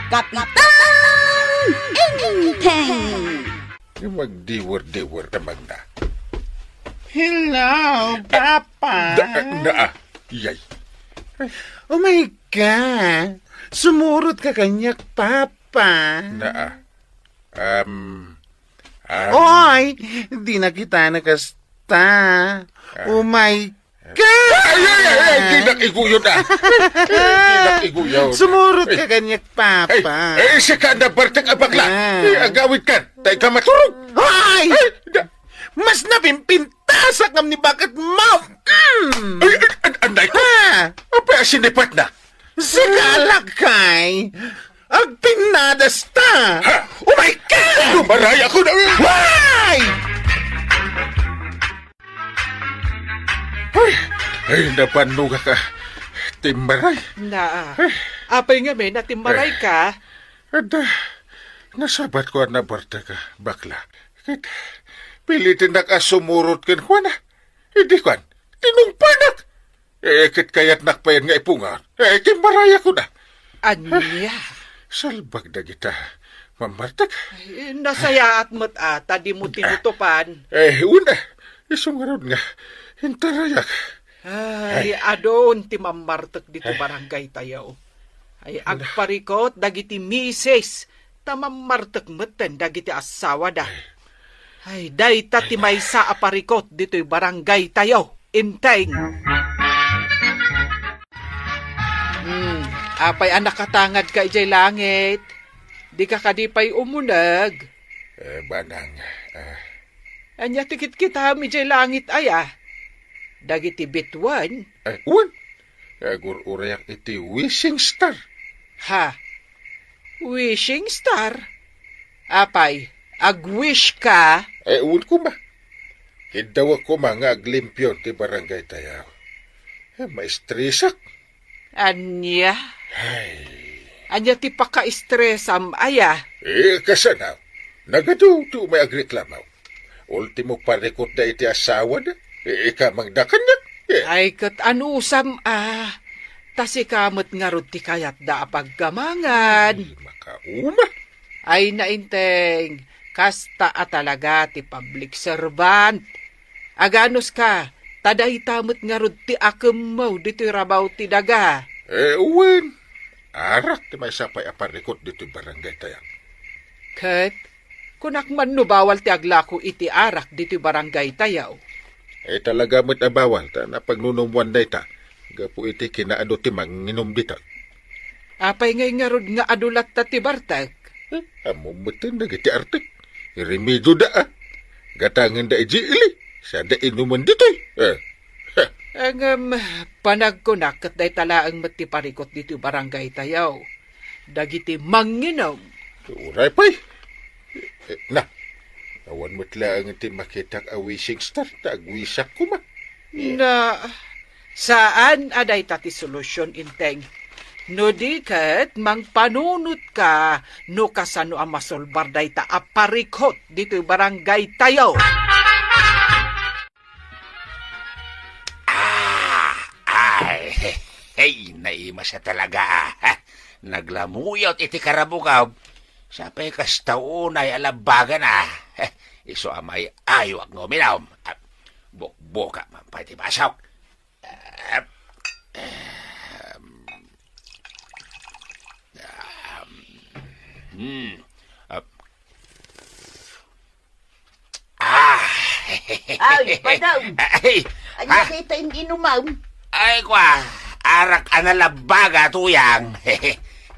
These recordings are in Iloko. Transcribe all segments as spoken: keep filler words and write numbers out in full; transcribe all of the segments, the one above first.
Kapitan Enteng! Magdiwer-diwer ka, Magna. Hello, Papa. Da, na, yay. Umay ka. Sumurot ka kaniak, Papa. Na, um, um, Oy, di na kita nakasta. Ah. Umay ka. Ay, ay, ay, ay, di nakiguyon, ah. Di nakiguyon. Sumurot ka kaniak, Papa. Ay, ay, sika na bartek a bakla. Ah. Ay, agawid ka. Tay ka maturog. Ay! Ay, da- Mas napimpintasak ngam ni baket mo. Mm. Ay, ay, ay, anday ko. Ha? Apay a sinipat na? Sika lakay. Agpinnadas ta. Ha? Umay ka! Dumaray ako na. Ay! Ay, ay, nabannog ka. Timmaray. Na, apay ngamin a timmaray ka? Adda, nasabat ko a nabartek a bakla. Ket, pilitinnak a sumurot kenkuana. Idi kuan, tinungpanak. Eh, ket kayatnak payen nga ipungar. Eh, timmaray ako na. Ania? Salbag dagita, Ma'am Martek. Ay, nasayaat met a, ta dimo tinutupan. Eh, una, isu ngarud nga, intarayak. Ay, ay, adun ti Ma'am Martek dito barangay tayo. Ay, agparikot dagiti misis, ta Ma'am Martek metten dagiti asawada. Ay, dayta ti maysa a parikot ditoy barangay tayo, Enteng. Hmm, apay a nakatangadka idiay langit? Dika kadi pay umuneg? Eh, banang, ah. Ania ti kitkitam idiay langit aya? Dagiti bituan? Eh, wen. Agur-urayak iti wishing star. Ha? Wishing star? Apay, agwish ka? Eh, wen koma. Kiddawek koma nga aglimpion ti barangay tayo. Eh, maestresak. Ania? Ay. Ania ti pakaestresam aya? Eh, kasano? Nagadu ti umay agreklamo. Ultimo parikot da iti asawada. Eh, ikamangda kaniak. Eh. Ay, ket anusam a. Ta sika met ngarud ti kayatda a paggamangan. Ay, makauma. Ay, nainteng, kasta a talaga ti public servant. Aganuska, ta dayta met ngarud ti akemmo ditoy rabaw ti daga. Eh, wen, arak ti maysa pay a parikot ditoy barangay tayo. Ket, kunak man no bawal ti aglako iti arak ditoy barangay tayo. Eh, talaga met a bawal, ta napagnunumwan dayta, gapu iti kinaadu ti manginum dita. Apay ngay ngarud nga adu latta ti bartek? Eh, ammo metten dagiti artek. Remedio da, ah. Gatangen da iji ili, sada inumen ditoy. Eh. Ngem, panagkunak ket dayta laeng met ti parikot ditoy barangay tayo. Dagiti manginum. Uray pay. Eh, na, awan met laeng ti makitak a wishing star, ta agwisak koma. Na, saan a dayta ti solusyon, Enteng. No di ket, mangpanunot ka no kasano a masolbar dayta a parikot ditoy barangay tayo. Ah, ay, hey, naimas a talaga. Naglamuyot iti karabukab. Sapay kasta unay a labbagan a. Isu a may-ayuak nga uminum. Ah, bukbuka man pay ti basok. Ah, ah, ah, hmm. Ah. Ah. Ay, Badong. Ay. Ania dayta in-inumam? Ay, kwa, arak a nalabbaga, Tuyang.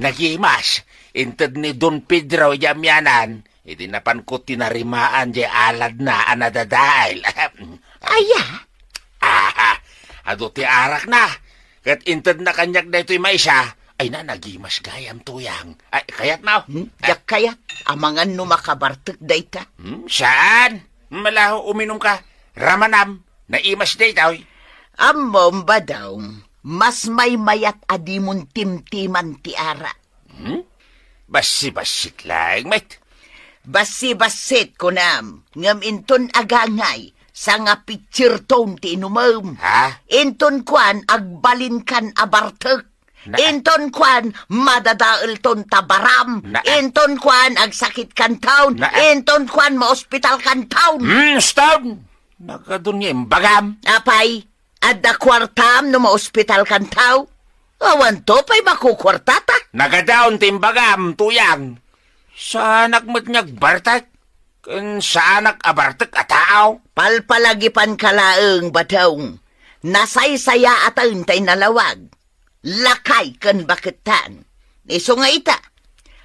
Nagimas. Inted ni Don Pedro idiay amianan. Idi napanko tinarimaan diay aladna a nadadael. Aya? Ah, adu ti arakna. Ket intedna kaniak daytoy maysa. Ay na, nagimas gayam, Tuyang. Ay, kayatmo? Hmm? Diak kayat. Amangan no makabartek dayta. Hmm, saan? Malaho uminum ka. Ramanam. Naimas daytoy. Ammom, Badong. Mas maymayat a dimon timtiman ti arak. Hmm? Bassit-bassit laeng met. Bassit-bassit, kunam, ngem inton agangay, sangapitsirton ti inumem. Ha? Inton kuan, agbalinkan a bartek. Na- Inton kuan, madadaelton ta baram. Na- Inton kuan, agsakitkanton. Na- Inton kuan, maospitalkanton. Hmm, stop! Nagadun nga imbagam. Apay, adda kuartam no maospitalkanto? Awanto pay makukuartata. Nagadaon ti imbagam, Tuyang. Saanak met nga agbartek, ken saanak a bartek a tao. Palpalagipanka laeng, Badong. Nasaysayaaten tay nalawag. Lakay ken baketan. Isu nga ita,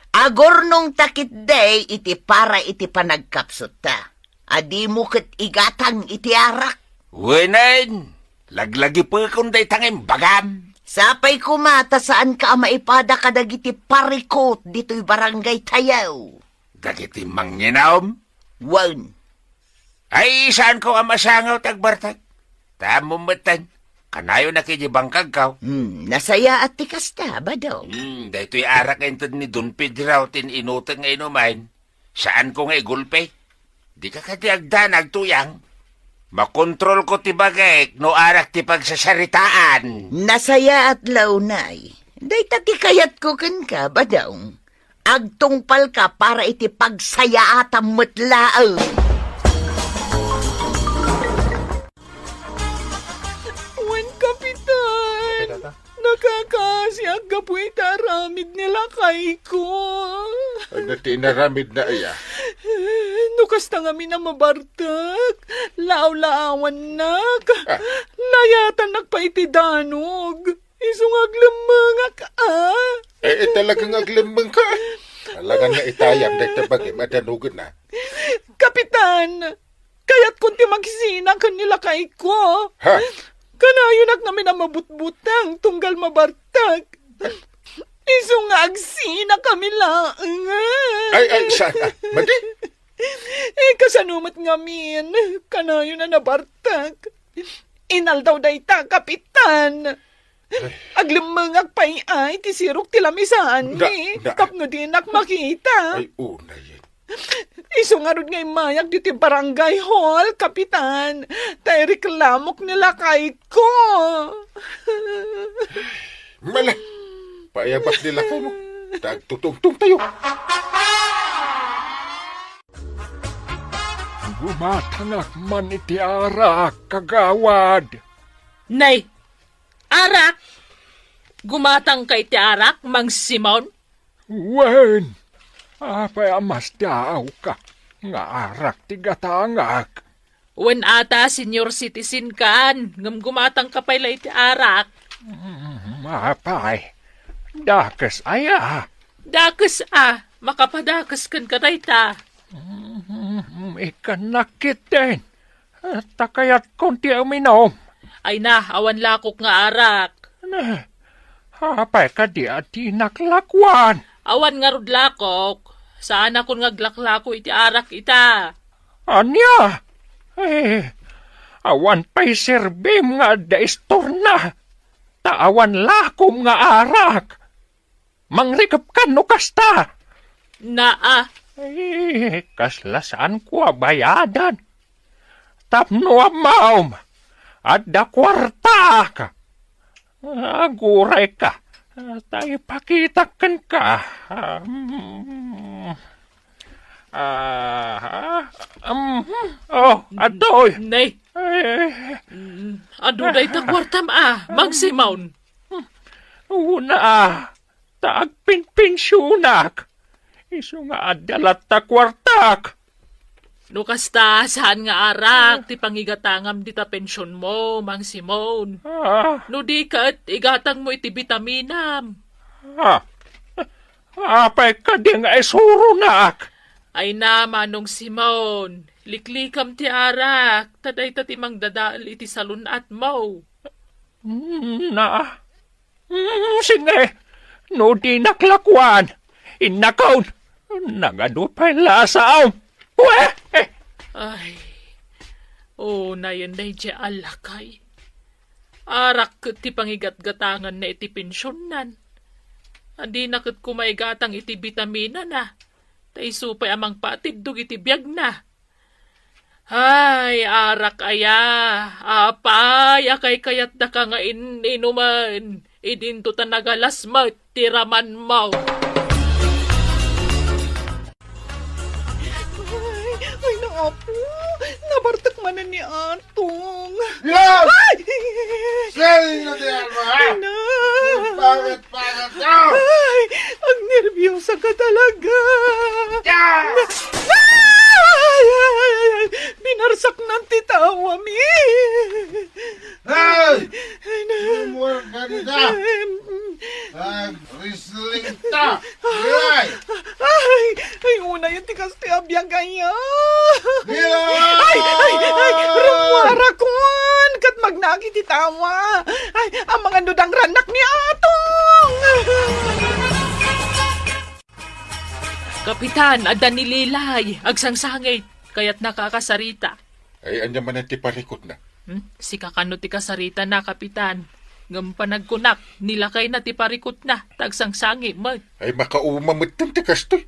agurnongta ketdi iti para iti panagkapsutta. Adimo ket igatang iti arak. Wenen, laglagipekon dayta nga imbagam. Sapay koma ta saanka a maipada kadagiti parikut ditoy barangay tayo. Dagiti manginom? Wen. Ay, saanko a masangaw ti agbartek. Ta ammom metten, kanayonak iti bangkagko. Hmm, nasayaat ti kasta, Badong. Hmm, daytoy arak inted ni Don Pedro ti inutek nga inumen. Saanko nga igulpi. Dika kadi agdanag, Tuyang. Makontrolko ti bagik no arak ti pagsasaritaan. Nasayaat la unay. Dayta ti kayatko kenka, Badong. Agtungpalka para iti pagsayaatam met laeng. Wen, Kapitan! Ay, tata. Nakakaasiak gapu iti aramid ni lakayko. Adda ti inaramidna aya? No kasta ngamin a mabartek, laaw-laawannak. Ah. Nayatannak pay iti danog. Isu nga aglemmengak, a. Eh, eh, talaga nga aglemmengka. Alangan nga itayam dayta bagim a danogen, a. Kapitan, kayatkon ti magsina ken ni lakayko. Ha? Kanayonak ngamin a mabutbuteng tunggal mabartek. Isu nga agsinakami laeng. Ay, ay, saan, a? Madi? Eh, kasano met ngamin? Kanayon a nabartek. Inaldaw dayta, Kapitan. Ay. Aglemmengak pay, a, iti sirok ti lamisaanmi. Da, da. Tapno dinak makita. Ay, unayen. Isu ngarud nga immayak ditoy barangay hall, Kapitan. Ta ireklamok ni lakayko. Mala, paayabak ni lakaymo. Ta agtutungtong tayo. Gumatangak man iti arak, kagawad. Nay, arak! Gumatangka iti arak, Mang Simon? Wen, apay a masdaawka nga arak ti gatangak? Wen ata, senior citizen kan, ngem gumatangka pay la iti arak. Mm, apay, dakes aya? Dakes a, makapadakes kenka dayta. Mm, ikkannak ketdin. Ta kayatkon ti uminom. Ay na, awan lakok nga arak. Ne, apay kadi a dinak lakuan? Awan ngarud lakok. Saanakon nga aglaklako iti arak ita. Ania? Eh, awan pay serbim nga adda istorna. Ta awan lakom nga arak. Mangrikepkan no kasta. Naa. Eh, kasla saanko a bayadan. Tapno ammom, adda kuartak. Agurayka, ta ipakitak kenka. Um, ah, um, oh, adtoy. Nay. Eh. Mm, adu dayta kuartam a, Mang Simon. Una a, ta agpenpensionak. Isu nga adda latta kuartak. No kasta, saan nga arak ti pangigatangam dita pensionmo, Mang Simon? Ah. No di ket, igatangmo iti bitaminam. Ah. Apay kadi nga isuronak? Ay na, Manong Simon, liklikam ti arak, ta dayta ti mangdadael iti salun-atmo. Mm, na. Mm, sige. No dinak lakuan, innakon. Nagadu pay lasaam. Ue! Ay, unayen daydiay a lakay. Arak ket ti pangigatgatanganna iti pensionnan. Adina ket koma igatang iti bitaminana. Ta isu pay a mangpatiddog iti biagna. Ay, arak aya, apay a kaykayatdaka nga in-inumen, Idinto ta nagalas met ti ramanmo. Ay, ay, naapo, nabartek manen ni Atong. Yes! Ay! Saan na ti Alma, ha? Ay, na! Bakit, bakit ka? Ay, agnerbiosa ka talaga. Ah! Ay, ay, ay, ay, binarsaknan ti tawami. Hey! Ay, na. Sumuar ka dita. Em, Wrestling ta! Ay! Ay! Ay, unay ti kastoy a biag aya! Ay! Ay! Ay! Rummuarakon! Ket magnaki ti tawa! Ay, amangan no dangrannak ni Atong! Kapitan, adda ni Lilay. Agsangsangit. Kayatna a kasarita. Ay, ania manen ti parikutna? Hmm? Sika kano ti kasaritana, Kapitan. Ngem panagkunak, ni lakayna ti parikutna, ta agsangsangit met. Ay, makauma metten ti kastoy.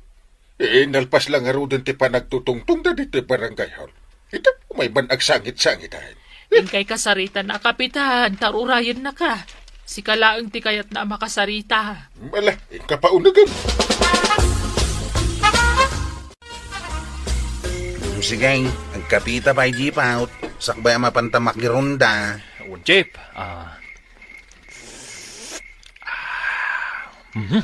Eh, nalpas la ngaruden ti panagtutungtongda ditoy barangay hall. Ita, umay man agsangit-sangit, ay. Inkay kasaritana, Kapitan, ta urayennaka. Sika laeng ti kayatna a makasarita. Ala, inka paunegen. Mm, sige, agkapita pay, Jeep, out. Sakbay a mapanta makirunda. Wen, Jeep. Ah. Ah. Mhm.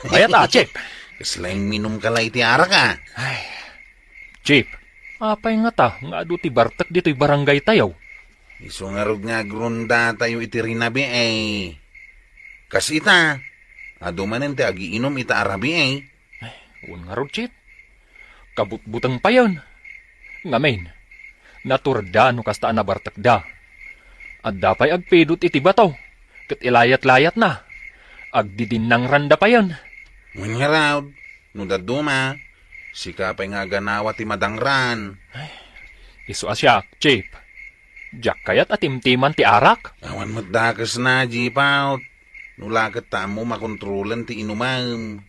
Mayat a, Jeep. Kasla imminum ka la iti arak, a. Ay. Jeep, apay ngata nga adu ti bartek ditoy barangay tayo? Isu ngarud nga agrundatayo iti rinabii. Kas ita, adu manen ti agiinum ita a rabii. Ay, wen ngarud, Chief. Kabutbuteng payen. Ngamin, naturda no kasta a nabartekda. Adda pay agpidut iti bato, ket ilayat-layatna. Agdidinnangranda payen. Wen ngarud, no dadduma, sika pay nga aganawa ti madangran. Ay, isu a siak, Chief. Diak kayat a timtiman ti arak. Awan met dakesna, Jeep out. No la ket ta ammo makontrolan ti inumem.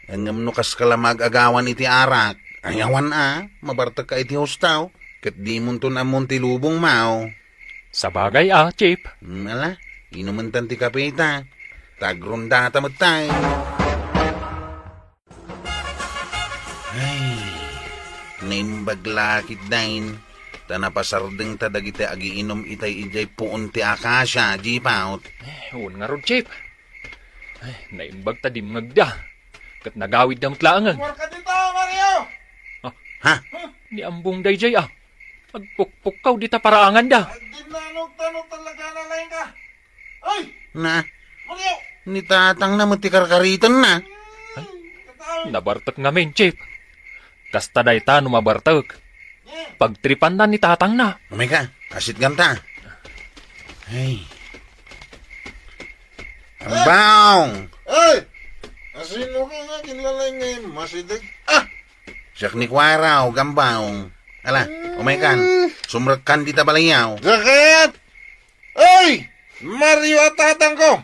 Ngem no kaska la maag-agawan iti arak, ay awan a, mabartekka iti hustaw, ket dimonton ammon ti lubongmo. Sabagay a, Chief. Hmm, ala, inumentan ti kape ta. Ta agrundata met tayo. Ay, naimbag la ketdin, ta napasardengta dagiti agiinum itay idiay puon ti akasia, Jeep out. Eh, wen ngarud, Chief. Ay, naimbag ta dimngegda. Ket nagawidda met laengen. Warka dita, Mario! Ah, ha? Ni Ambong daydiay, a. Agpukpukkaw dita paraanganda. Agdinnanogta no talaga na laeng ka. Ay! Na, Mario! Ni tatangna met ti karkaritenna. Ay, nabartek ngamin, Chief. Kasta dayta no mabartek. Pagtripanna ni tatangna. Umay ka, asit ganta. Ay. Ambong! Ay! Asino ka nga kinlalay nga masideg? Ah! Siak ni Kuwaraw, Gambong. Ala, umay kan. Sumrekkan dita balayyaw. Sakit! Ay! Mario a tatangko!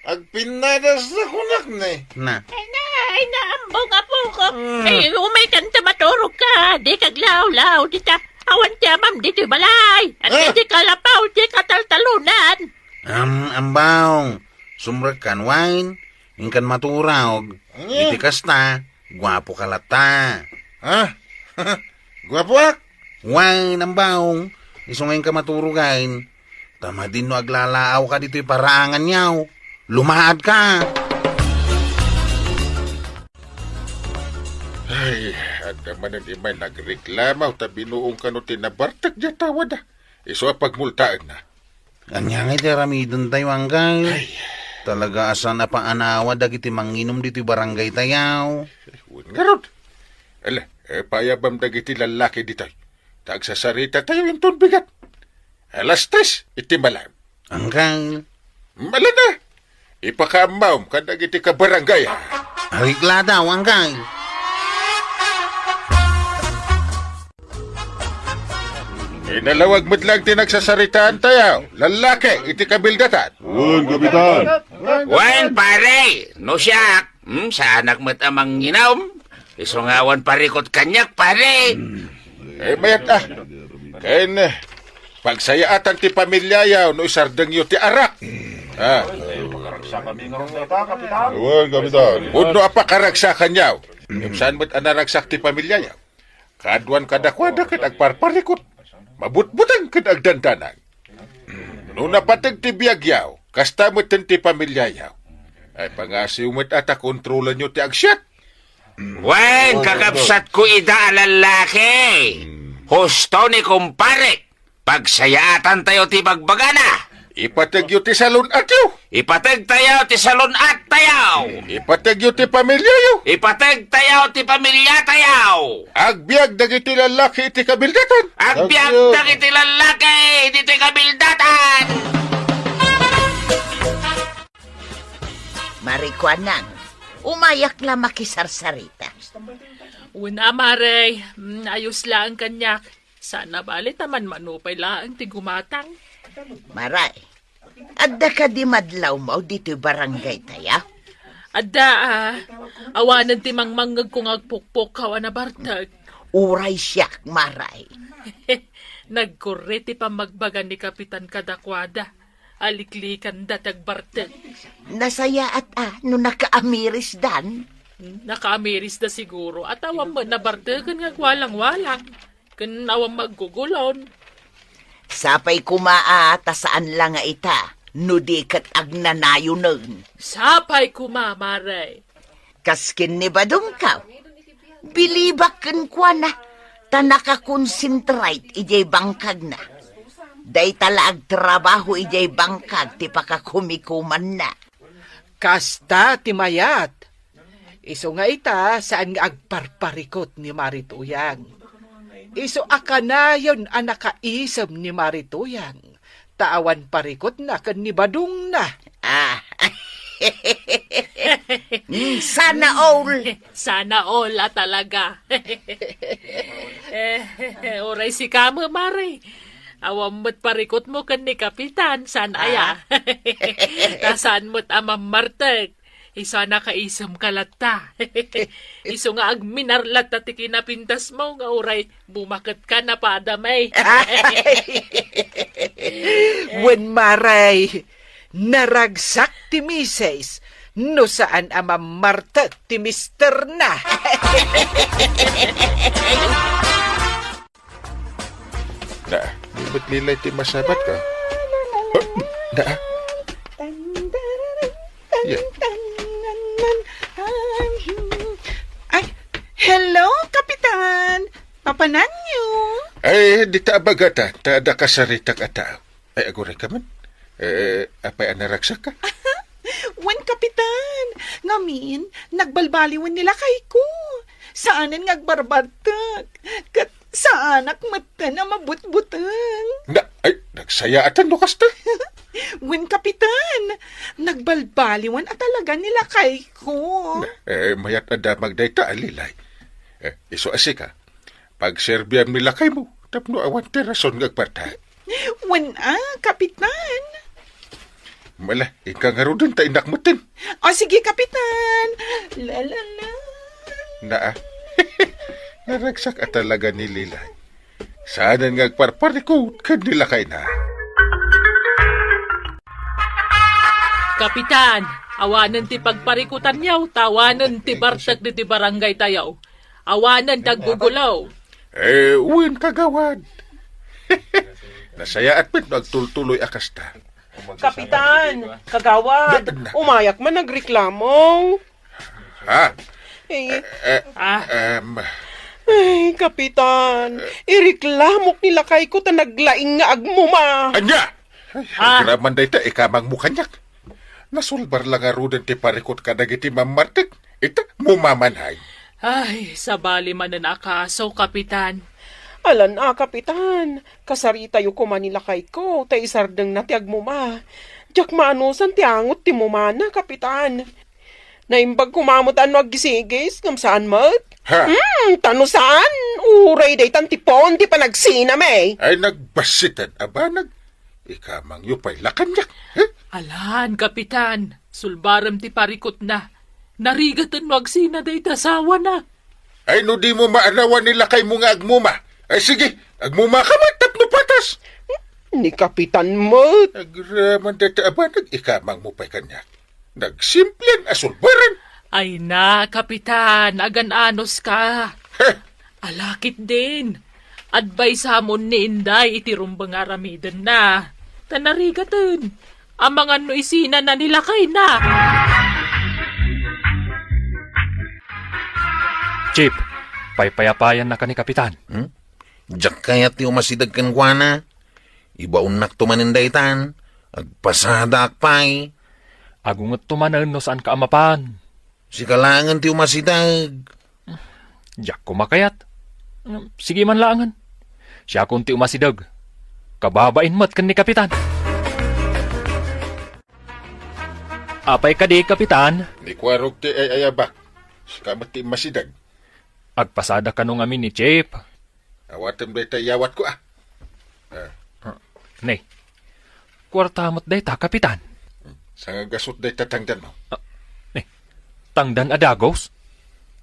Agpinnadas na kunak ni. Na. Ay na, ay na, Ambong, apoko. Mm. Ay, umay kan ta maturog ka. Di kaglawlaw, dita. Awan ti amam ditoy balay. At Ah! Di kalapaw, di kataltalunan. Am, Ambong, sumrekkan wen, inkan maturog. Ania? Iti kasta, guapo ka latta. Ha? Guapoak? Wen, Ambong, isu nga inka maturogen. Ta madin no aglalaawka ditoy paraanganyaw. Lumaadka. Ay, adda manen imay nagreklamo ta binuong kano ti nabartek diay tawada. Isu a pagmultaenna. Ania ngay ti aramidentayo, Angkal? Ay. Talaga a saan a paanawa dagiti manginum ditoy barangay tayo. Wen ngarud. Ala, eh, payabam dagiti lallaki ditoy. Ta agsasarita tayo inton bigat. Alas tres iti malem. Angkal. Malana. Ipakaammom kadagiti kabarangay. Arikladaw, Angkal. Inalawag met lang ti nagsasaritaan tayo. Lallaki iti kabildatan. Wen, Kapitan. Wen, pare. No siak, hmm, saanak met a manginum. Isu nga awan parikut kaniak, pare. Eh, mayat a. Ken, eh, pagsayaatan ti pamiliayo no isardengyo ti arak. Ah. Ay, makaragsak kami nga ron dayta, Kapitan. Awan, Kapitan. Pudno a pakaragsakanyaw. Ngem saan met a naragsak ti pamiliayaw. Kaaduan kadakuada ket agparparikut. Mabutbuteng ket agdandanag. No napateg ti biagyaw, kasta metten ti pamiliayaw. Ay, pangasiw met a ta kontrolanyo ti agsiat. Wen, kakabsatko ida a lallaki. Husto ni kumparek. Pagsayaatan tayo ti bagbagana. Ipategyo ti salun-atyo. Ipateg tayo ti salun-at tayo. Ipategyo ti pamiliayo. Ipateg tayo ti pamilya tayo. Agbiag dagiti lallaki iti kabildatan. Agbiag Agbiag. dagiti lallaki iti kabildatan. Marikuanang, umayak la makisarsarita. Una, Mare, mm, ayos laeng kaniak. Sana bali ta manmanupay laeng ti gumatang. Mare, adda kadi madlawmo ditoy barangay tayo? Adda, ah, awanen ti mangmangngegko nga agpukpukkaw a nabartek. Uray siak, Mare. Nagkurre ti pammagbagan ni Kapitan kadakuada. Aliklikanda ti agbartek. Nasayaat a no nakaamirisdan. Nakaamirisda siguro, at awan met nabarteken nga agwalang-walang. Ken awan maggugulon. Sapay koma a ta saan la nga ita, no di ket agnanayonen. Sapay koma, Mare. Kas ken ni Badongkaw, bilibak kenkuana, ta nakakonsentrate idiay bangkagna. Dayta la agtrabaho idiay bangkag ti pakakumikumanna. Kasta ti mayat. Isu nga ita, saan nga agparparikut ni Mari Tuyang. Isu a kanayon a nakaisem ni Mari Tuyang, ta awan parikutna ken ni Badongna. Ah. Mm, sana all. Sana all a talaga. Eh, uray sika met, Mare. Awan met parikutmo ken ni Kapitan, saan aya? Ah. Ta saan met a mammartek. Isu a nakaisem ka latta. Isu nga agminar latta ti kinapintasmo nga uray bumaket ka na pada met. Wen, Mare, naragsak ti misis no saan a mammartek ti misterna. Na, di met Lilay ti masabat ka? Oh, na? Yeah. Ay, hello, Kapitan! Papananyo? Ay, dita abagatan, ta adda kasaritak a tao. Ay, aguray ka man? Eh, apay a naragsak ka? Wen, Kapitan, ngamin, nagbalbaliwen ni lakayko. Saanen nga agbarbartek. Ket saanak metten a mabutbuteng. Na, ay, nagsayaatan no kasta. Wen, Kapitan, nagbalbaliwen a talaga ni lakayko. Na, eh, mayat a damag dayta a Lilay. Eh, isu a sika, pagserbiam ni lakaymo tapno awan ti rason nga agparta. Wen a, Kapitan. Mala, inka ngaruden ta innak metten. O, sige, Kapitan. La, la, la. Naa. Naragsak a talaga ni Lilay. Saanen nga agparparikut ken ni lakayna. Kapitan, awanen ti pagparikutanyo, ta awanen ti bartek ditoy barangay tayo. Awanen ti aggugulaw. Eh, wen, kagawad. Nasayaat met no agtultuloy a kasta. Kapitan, kagawad, Na, na. umayak man nagreklamo. Ha? Eh, Eh, eh, Ah. em, Ay, Kapitan, ireklamok ni lakayko ta naglaing nga agmuma. Anya? Ay, Ah. agraman dayta, ikamang mo kaniak. Nasulbar la ngaruden ti parikut kadagiti mammartek. Ita, mumamanay. Ay, sabali manen a kaso, Kapitan. Alan a, Kapitan. Kasaritayo koma ni lakayko, ta isardengna ti agmuma. Diak maanusan ti angot ti mumana, Kapitan. Naimbag koma met no aggisigis, ngem saan met? Ha? Hmm, ta no saan, uray daytan ti pon ti panagsina, me. Ay, nagbassitan a banag. Ikamangyo pay la kaniak, eh? Alan, Kapitan, sulbarem ti parikutna. Narigaten no agsina dayta asawana. Ay, no di mo maanawan ni lakaymo nga agmuma. Ay, sige, agmuma ka met tapno patas. ni Kapitan met. Agraman dayta a banag, ikamangmo pay kaniak. Nagsimplian a sulbaren. Ay na, Kapitan, agan-anoska. Heh! Ala ketdin. Advice-amon ni Inday iti rumbeng nga aramidenna. Ta narigaten. Amangan no isina na ni lakayna. Chief, paypayapayannaka ni Kapitan. Hmm? Diak kayat ti umasideg kenkuana. Ibaonnakto manen daytan. Agpasadaak pay. Agungetto manen no saanka a mapan. Sika laengen ti umasideg. Diak koma kayat. Sige man laengen. Siakon ti umasideg. Kababain met ken ni Kapitan. Apay kadi, Kapitan? Ni Kuarog ti ay-ayabak. Sika met ti immasideg. Agpasada kano ngamin ni Chief. Awatem dayta iyawatko, a. Ah. Ne. Kuarta met dayta, Kapitan. Sangagasut dayta tangdanmo. Ah, ne. Tangdan a dagus?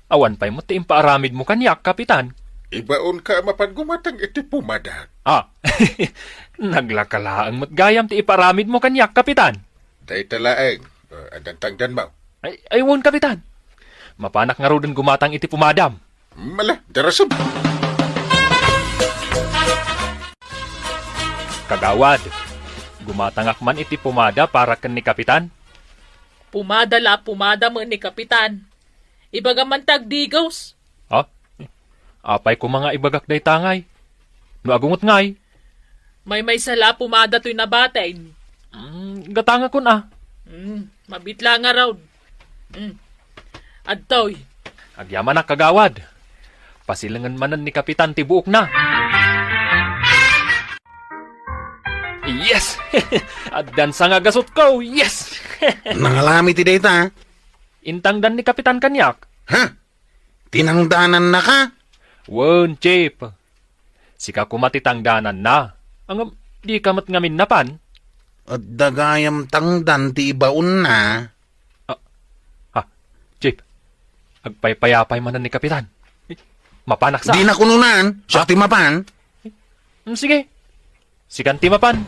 Awan pay met ti impaaramidmo kaniak, Kapitan. Ibaonka a mapan gumatang iti pumadak. Ah. Naglaka laeng met gayam ti ipaaramidmo kaniak, Kapitan. Dayta laeng. Ah, addan tangdanmo. Ay, ay, wen, Kapitan. Mapanak ngaruden gumatang iti pumadam. Mala, darasem. Kagawad, gumatangak man iti pumada para ken ni Kapitan. Pumada la, pumada met ni Kapitan. Ibagam man ti agdigos. Ha? Apay koma nga ibagak dayta ngay? No agunget ngay? Maymaysa la a pumada toy nabatin. Mm, gatangakon a. Mm, mabit la ngarud. Mm. Adtoy. Agyamanak, kagawad. Pasilengen manen ni Kapitan ti buokna. Yes! Addan sangagasutko! Yes! Nangalami ti dayta, a? Intangdan ni Kapitan kaniak. Ha? Tinangdanannaka? Wen, Chief. Sika koma ti tangdananna. Ngem, dika met ngamin napan. Adda gayam tangdan ti ibaonna. Ah, ah, Chief, agpaypayapay manen ni Kapitan. Mapanak sa. Dina kunonan, siak ti mapan. Mm, sige. Sikan ti mapan.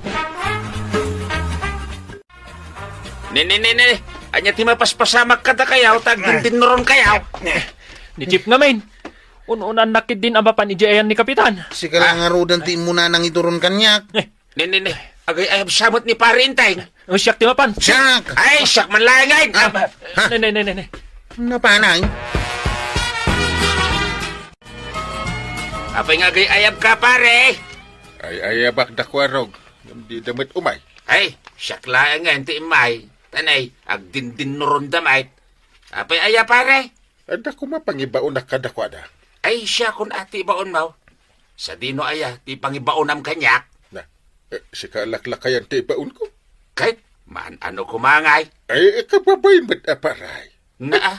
Ne, ne, ne, ne. Ania ti mapaspasamak kadakayo, ta agdindinnuronkayo? Ni Chief ngamin. Un-unaannak ketdin a mapan idiay ayan ni Kapitan. Sika la ngaruden ti immuna nangituron kaniak. Eh. Ne, ne, ne. Agay-ayab sa met ni Pare Enteng. Oh, siak ti mapan. Siak! Ay, siak man laeng, ay. Ah, ha? Ne, ne, ne, ne, ne. Napanay? Apay nga agay-ayabka, pare? Ay-ayabak da Kuarog, ngem dida met umay. Ay, siak laengen ti immay. Tanay, agdindinnuronda met. Apay aya, pare? Adda koma pangibaonak kadakuada. Ay, siakon a ti ibaonmo. Sadino aya ti pangibaonam kaniak? Na, eh, sika laklakayan ti ibaonko. Ket, maan-ano koma ngay? Ay, eh, kababain met a, pare. Na, ah.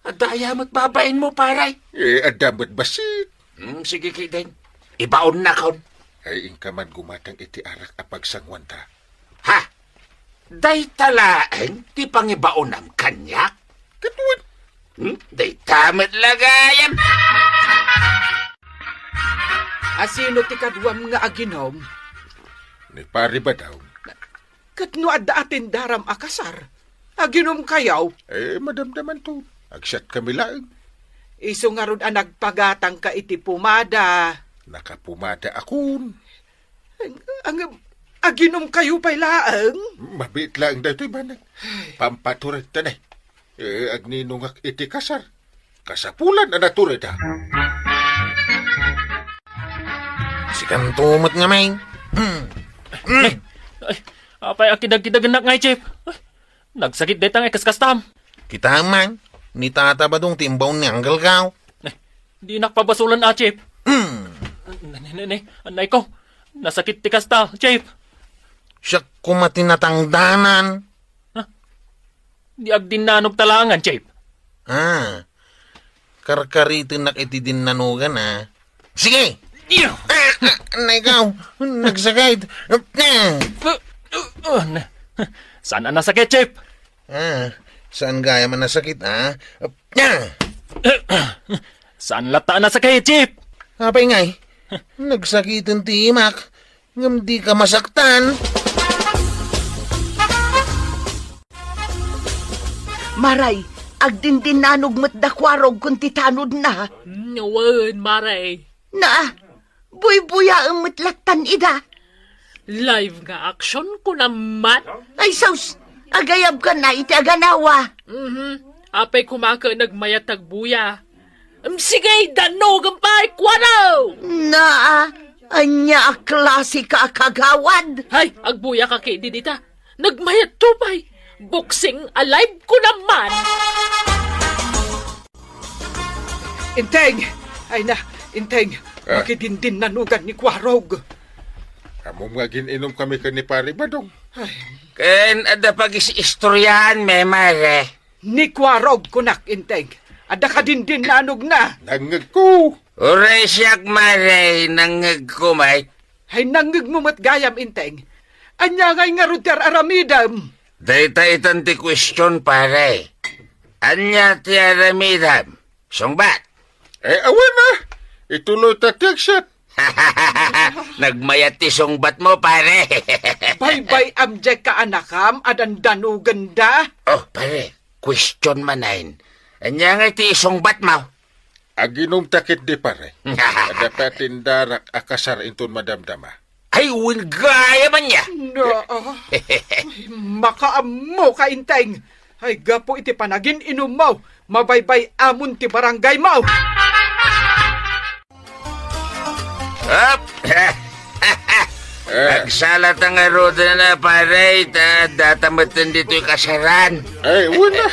Adda aya met babainmo, pare? Eh, adda met bassit. Hmm, sige, kiden. Ibaonnakon. Ay, inka man gumatang iti arak a pagsanguanta. Ha? Dayta laeng ti pangibaonam kaniak? Ket wen. Hmm? Dayta met la gayam. Asino ti kaduam nga aginom? Ni Pare Badong. Ket no adda atendaram a kasar, aginomkayo? Eh, madamdamanto. Agsiatkami laeng. Isu ngarud a nagpagatangka iti pumada. Nakapumadaakon. Ang, ang, aginomkayo pay laeng? Mabiit laeng daytoy, manang. Ay. Pampaturedta ne. Eh, agninongak iti kasar. Kasapulan a naturedda. Sikanto met ngamin. Hmm. Hmm. Ay, ay, apay a kidagkidagennak ngay, Chief? Ay, nagsakit dayta nga ikaskastam. Kita man, ni Tata Badong ti imbaon ni Uncle Kao. Eh, dinak pabasolen a, Chief. Hmm. Ne, ne, ne, ne. Anay ko. Nasakit ti kasta, Chief. Siak koma ti natangdanan. Ha? Di agdinnanogta laengen, Chief. Ah, karkaritennak iti dinnanogan, ah. Sige! Iyo! Ah, ah, anay ko. Nagsakit. Ah! Uh, uh, uh, na-, saan a nasakit, Chief? Ah, saan gayam a nasakit, ah? Ah! Saan latta a nasakit, Chief? Apay ngay? Nagsakiten ti imak. Ngem dika masaktan. Maray, agdindinnanog met da Kuarog ken ti tanodna. Mm, wen, Maray. Na, buybuyaem met lattan ida. Live nga action, kunam man. Ay, sus! Agayabkanna iti aganawa. Mhm. Apay koma ket nagmayat agbuya. Em, sige, danogem pay, Kuarog! Na, ania a klase ka a kagawad? Hay, agbuya ka ketdi dita. Nagmayat to pay. Boxing alive, kunam man. Inteng! Ay na, Inteng, ah, makidindinnanogan ni Kuarog. Ammom nga agin-inom kami ken ni Pare Badong. Ay. Ken adda pagis-istoryaanmi, Mare. Ni Kuarog kunak, Inteng. Adda kadindinnanogna. Nangngegko. Uray siak, Mare, nangngegko met. Hay, nangngegmo met gayam, Inteng. Ania ngay ngarud ti ar-aramidem? Dayta itan ti question, Pare. Ania ti aramidem? Sungbat. Eh, awan a. Ituloy ta ti agsat. Nagmayat ti sungbatmo, Pare. Baybay-am diay kaanakam a dandanogenda. Oh, Pare, question manen. Ania ngay ti isungbatmo? Aginom ta ketdi, Pare. Adda pay a tindarak a kasar inton madamdama. Ay, wen gayam ania. Na, ah. Ay, makaammo ka, Inteng. Ay, gapu iti panagin-inummo, mabaybay-amon ti barangaymo. Up! Eh. Agsalata ngaruden a, Pare, ta data metten ditoy kasaran. Ay, wen a.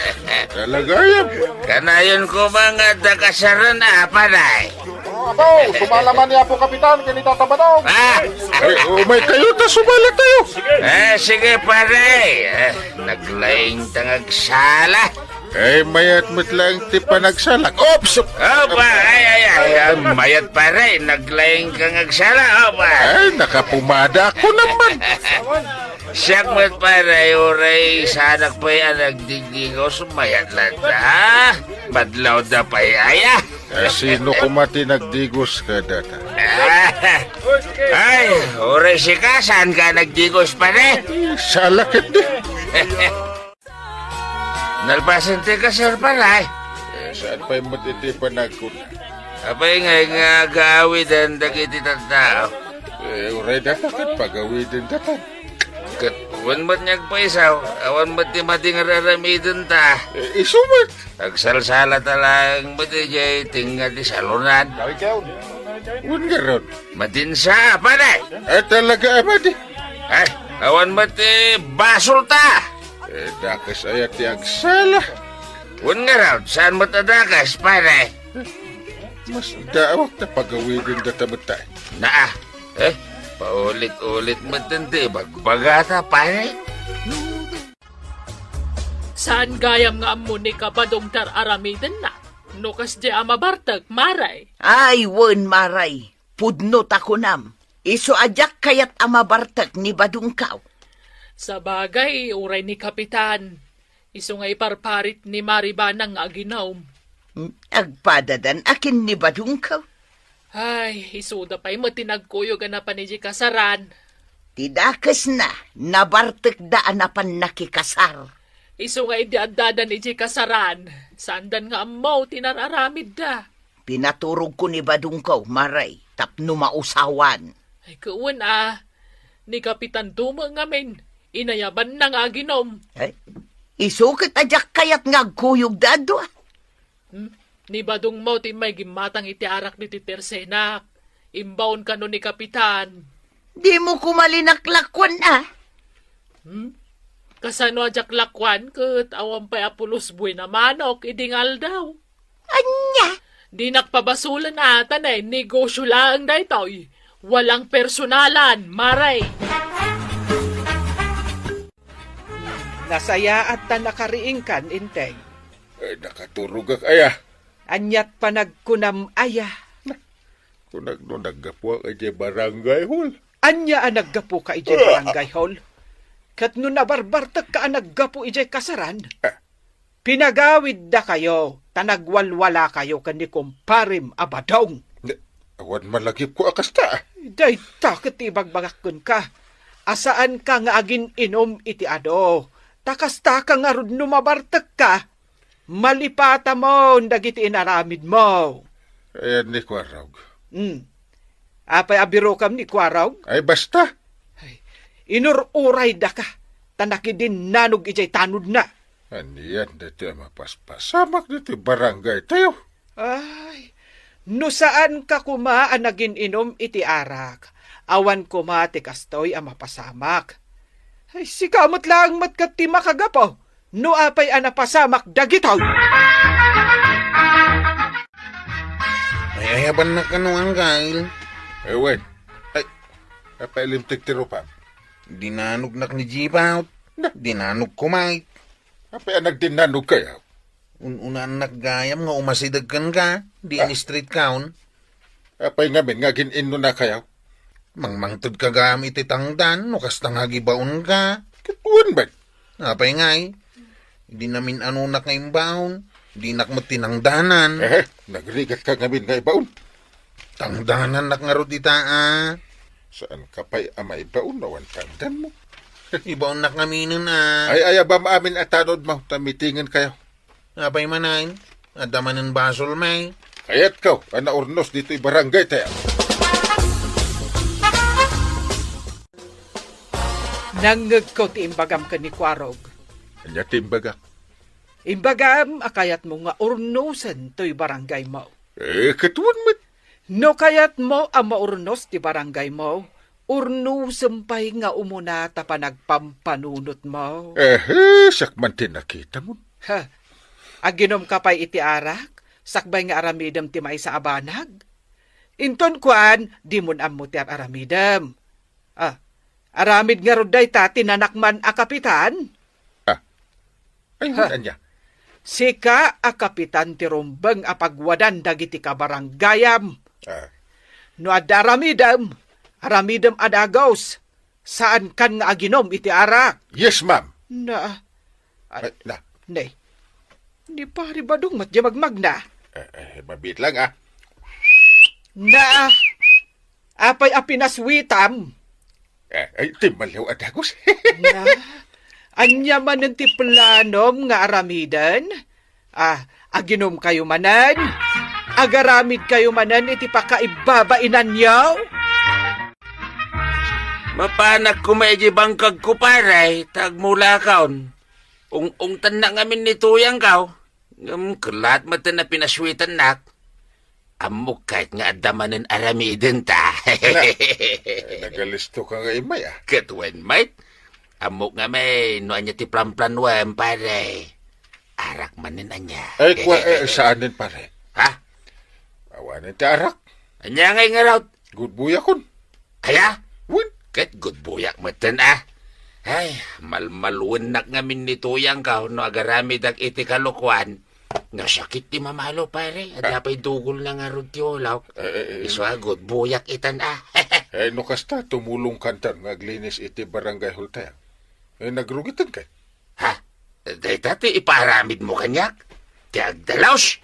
Talaga yan. Kanayon ko ba nga adda kasaran a, Pare? Apo, sumala man ni Apo Kapitan ken ni Tata Badong. Ah! Ay, umay kayo ta sumala tayo. Eh, sige, Pare. Eh, naglaing ta nga agsala. Ay, mayat met laeng ti panagsalak. Ops! Opa, ay, ay, ay, ay, mayat, Pare, naglaing ka nga agsala, opa. Ay, nakapumada ako naman. Siak met, Pare, uray saanak pay a nagdigdigos, mayat latta, ha? Madlawda pay aya. Eh, sino koma ti nagdigos kadata? Ah, ay, uray sika, saan ka nagdigos, Pare? Salak ketdi. Nalpasen ti kasar, Pare. Eh, saan pay met iti panagkuna? Apay ngay nga agaawiden dagiti tattao? Eh, uray data ket pagawiden data. Ket wen met nga agpaisaw, awan met ti madi nga ar-aramidenta. Eh, isu met. Agsalsalata laeng met idiay tengnga ti salonan. Wen ngarud. Madinsa, Pare! Eh, talaga a madi. Ay, awan met ti basolta. Eh, dakes aya ti agsala. Wen ngarud, saan met a dakes, Pare? Masdaawak ta pagawiden data met tayo. Naa, eh, paulit-ulit met ti ibagbagata, Pare. Saan gayam nga ammo ni Kabadong ti ar-aramidenna? No kasdiay a mabartek, Mare. Ay, wen, Mare. Pudno ta kunam. Isu a diak kayat a mabartek ni Badongkaw. Sabagay, uray ni Kapitan. Isu nga iparparit ni Mare Banang nga aginom. Hmm, agpadadan a ken ni Badongkaw. Ay, isuda pay met ti nagkuyog a napan idiay kasaran. Ti dakesna, nabartekda a napan nakikasar. Isu nga idi addadan idiay kasaran, saandan nga ammo ti nar-aramidda. Pinaturogko ni Badongkaw, Mare, tapno mausawan. Ay, ket wen a, ni Kapitan Dumo ngamin, inayabanna nga aginom. Ay, isu ket a diak kayat nga agkuyogda a dua. Hmm? Ni Badongmo ti immay gimmatang iti arak ditoy tersenak. Imbaon kano ni Kapitan. Dimo koma linaklakuan a? Hmm? Kasano a diak lakuan ket awan pay a pulos buena manok idi nga aldaw? Ania? Dinak pabasolen a, ta ne, negosio laeng daytoy. Walang personalan, Mare. Nasayaat ta nakariingkan, Inteng. Ay, nakaturogak aya. Aniat panagkunam aya? Kunak no naggapuak idiay barangay hall. Ania a naggapuka idiay barangay hall? Ket no nabarbartekka a naggapu idiay kasaran? Ah. Pinagawiddakayo ta nagwalwalakayo ken ni kumparem a Badong. Ne-, Awan malagipko a kasta. Dayta ket ti ibagbagak kenka, a saanka nga agin-inum iti adu, ta kastaka ngarud no mabartekka, malipatamon dagiti inaramidmo. Ayan ni Kuarog. Hmm. Apay a birokam ni Kuarog? Ay, basta. Ay, inur-uraydaka, ta nakidinnanug idiay tanodna. Anian daytoy a mapaspasamak ditoy barangay tayo? Ay, no saanka koma a nagin-inum iti arak, awan koma ti kastoy a mapasamak. Ay, sika met laeng met ket ti makagapu no apay a napasamak dagitoy. Ay, ayabannak kano, Anggail. Ewen. Ay, apay limtek ti rupam? Dinanognak ni Jipaw. Na? Dinanogko met. Apay a nagdinnanogkayo? Un-unaannak gayam nga umasideg kenka, di Ah. in-street kaon. Apay ngamin nga agin-innunakayo? Mangmangtedka gayam iti tangdan, no kasta nga agibaonka. Ket wen met. Apay ngay? Di namin-anunak nga imbaon, dinak met tinangdanan. Eh, nagrigatka ngamin nga ibaon? Tangdanannak ngarud ita, a. Saanka pay a maibaon no awan tangdanmo? Ibaonnak ngaminen, a. Ay, ayabam amin a tanodmo, ta mitingenkayo. Apay manen, adda manen basolmi. Kayatko a naurnos ditoy barangay tayo. Nangngegko ti imbagam ken ni Kuarog. Ania ti imbagak? Imbagam a kayatmo nga urnosen toy barangaymo. Eh, ket wen met. No kayatmo a maurnos ti barangaymo, urnosem pay nga umuna ta panagpampanunotmo. Eh, eh, siak man ti nakitamon. Ha, aginumka pay iti arak, sakbay nga aramidem ti maysa a banag? Inton kuan, dimon ammo ti ar-aramidem. Ah, aramid ngarud dayta ti nanakman a kapitan? Ah, ay, Ha. wen ania? Sika a kapitan ti rumbeng a pagwadan dagiti kabaranggayam. Ah. No adda aramidem, aramidem a dagus. Saankan nga aginum iti arak. Yes, ma'am. Na, Ay, na. Nay. Ni Pari Badong met diay magmagna. Eh, eh, mabiit lang, ah. Na, apay a pinaswitam? Eh, ay, timmaliw a dagus. Na, ania manen ti planom nga aramiden? Ah, aginumkayo manen? Agaramidkayo manen iti pakaibabainanyo? Mapanak koma idiay bangkagko, pare, ta agmulakon. Ung-ungtannak ngamin ni Tuyangko. Ngem kellaat met ti pinaswitannak. Ammok kayat nga adda manen aramiden ta. Na, nagalisto ka nga imay, ah. Ket wen met. Ammok ngamin no ania ti planplanuem, pare. Arak manen ania? Ay, kua, eh, saanen, pare? Ha? Awanen ti arak. Ania ngay ngarud? Gudbuyakon. Aya? Wen? Ket gudbuyak metten, ah. Ay, malmaluennak ngamin ni Tuyangko no agaramidak iti kalokuan. Nasakit ti mamalo, pare. Adda Ah. pay dugolna ngarud ti ulok. Eh, eh, eh. Isu a gudbuyak itan, ah. Eh, no kasta, tumulongkanton nga aglinis iti barangay hall tayo. Eh, nagrugiten kay? Ha? Dayta ti ipaaramidmo kaniak? Ti agdalus?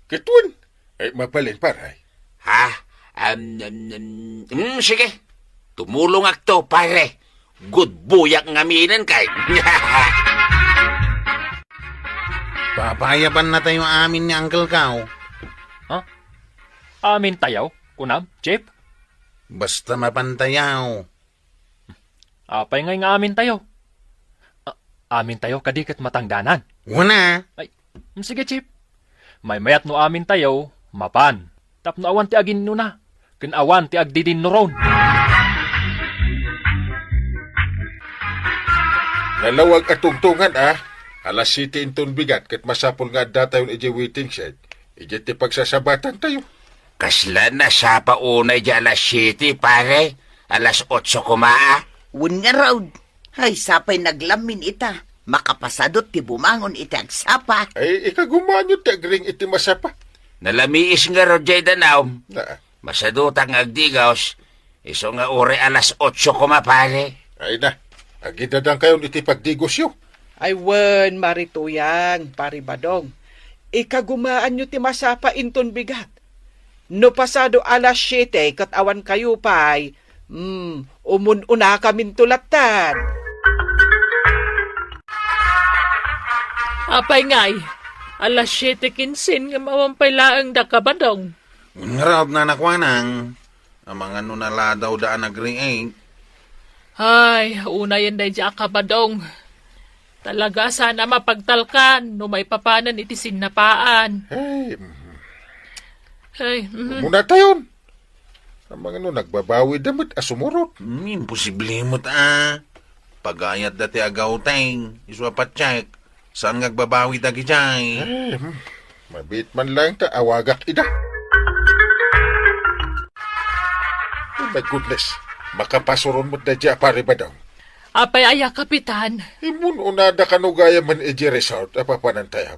Ket wen. Eh, mabalin, pare. Ha? Am, am, am, mm, sige. Tumulongakto, pare. Gudbuyak ngaminen kay. Papayabannatayo amin ni Uncle Kao. Ha? Amintayo? Kunam, Chief? Basta mapantayo. Apay ngay nga amintayo? A-, amintayo kadi ket matangdanan? Wen a. Ay, mm, sige, Chief. Maymayat no amintayo, mapan. Tapno awan ti aginnuna, ken awan ti agdidinnuron. Nalawag a tungtungan, a. Alas siete inton bigat ket masapul nga addatayon idiay waiting shed. Idiay ti pagsasabatantayo. Kasla nasapa unay di alas siete, pare? Alas otso koma, a? Wen ngarud. Ay, sapay naglammin ita. Makapasadut ti bumangon iti agsapa. Ay, ikagumaanyo ti agring iti masapa. Nalamiis ngarud diay danum. Naa. Masadutak nga agdigos. Isu nga uray alas otso koma, pare. Ay na, agidadangkayon iti pagdigosyo. Ay wen, Mari Tuyang, Pari Badong. Ikagumaanyo ti masapa inton bigat. No pasado alas siete ket awan kayo pay, mm, umun-unakaminto latta. Apay ngay, alas siete kinsen ngem awan pay laeng da Kabadong. Ngarud, Nana Kuanang, amangan no naladaw da a nagriing. Ay, unayen daydi a Kabadong. Talaga, sana mapagtalkan no maipapanan iti sinnapaan. Ay, mhm. Ay, mhm. Muna tayon. Amangan no nagbabawi da met a sumurot. Hmm, imposible met a. Pagayat da ti agawteng, isu a patsek. Saan nga agbabawi dagijay? Eh, hmm. Mabiit man laeng ta awagak ida. Oh my goodness. Makapasuron met daydi a Pari Badong. Apay aya, Kapitan? Immun-unada kano gayamen iti resort a papanantayo.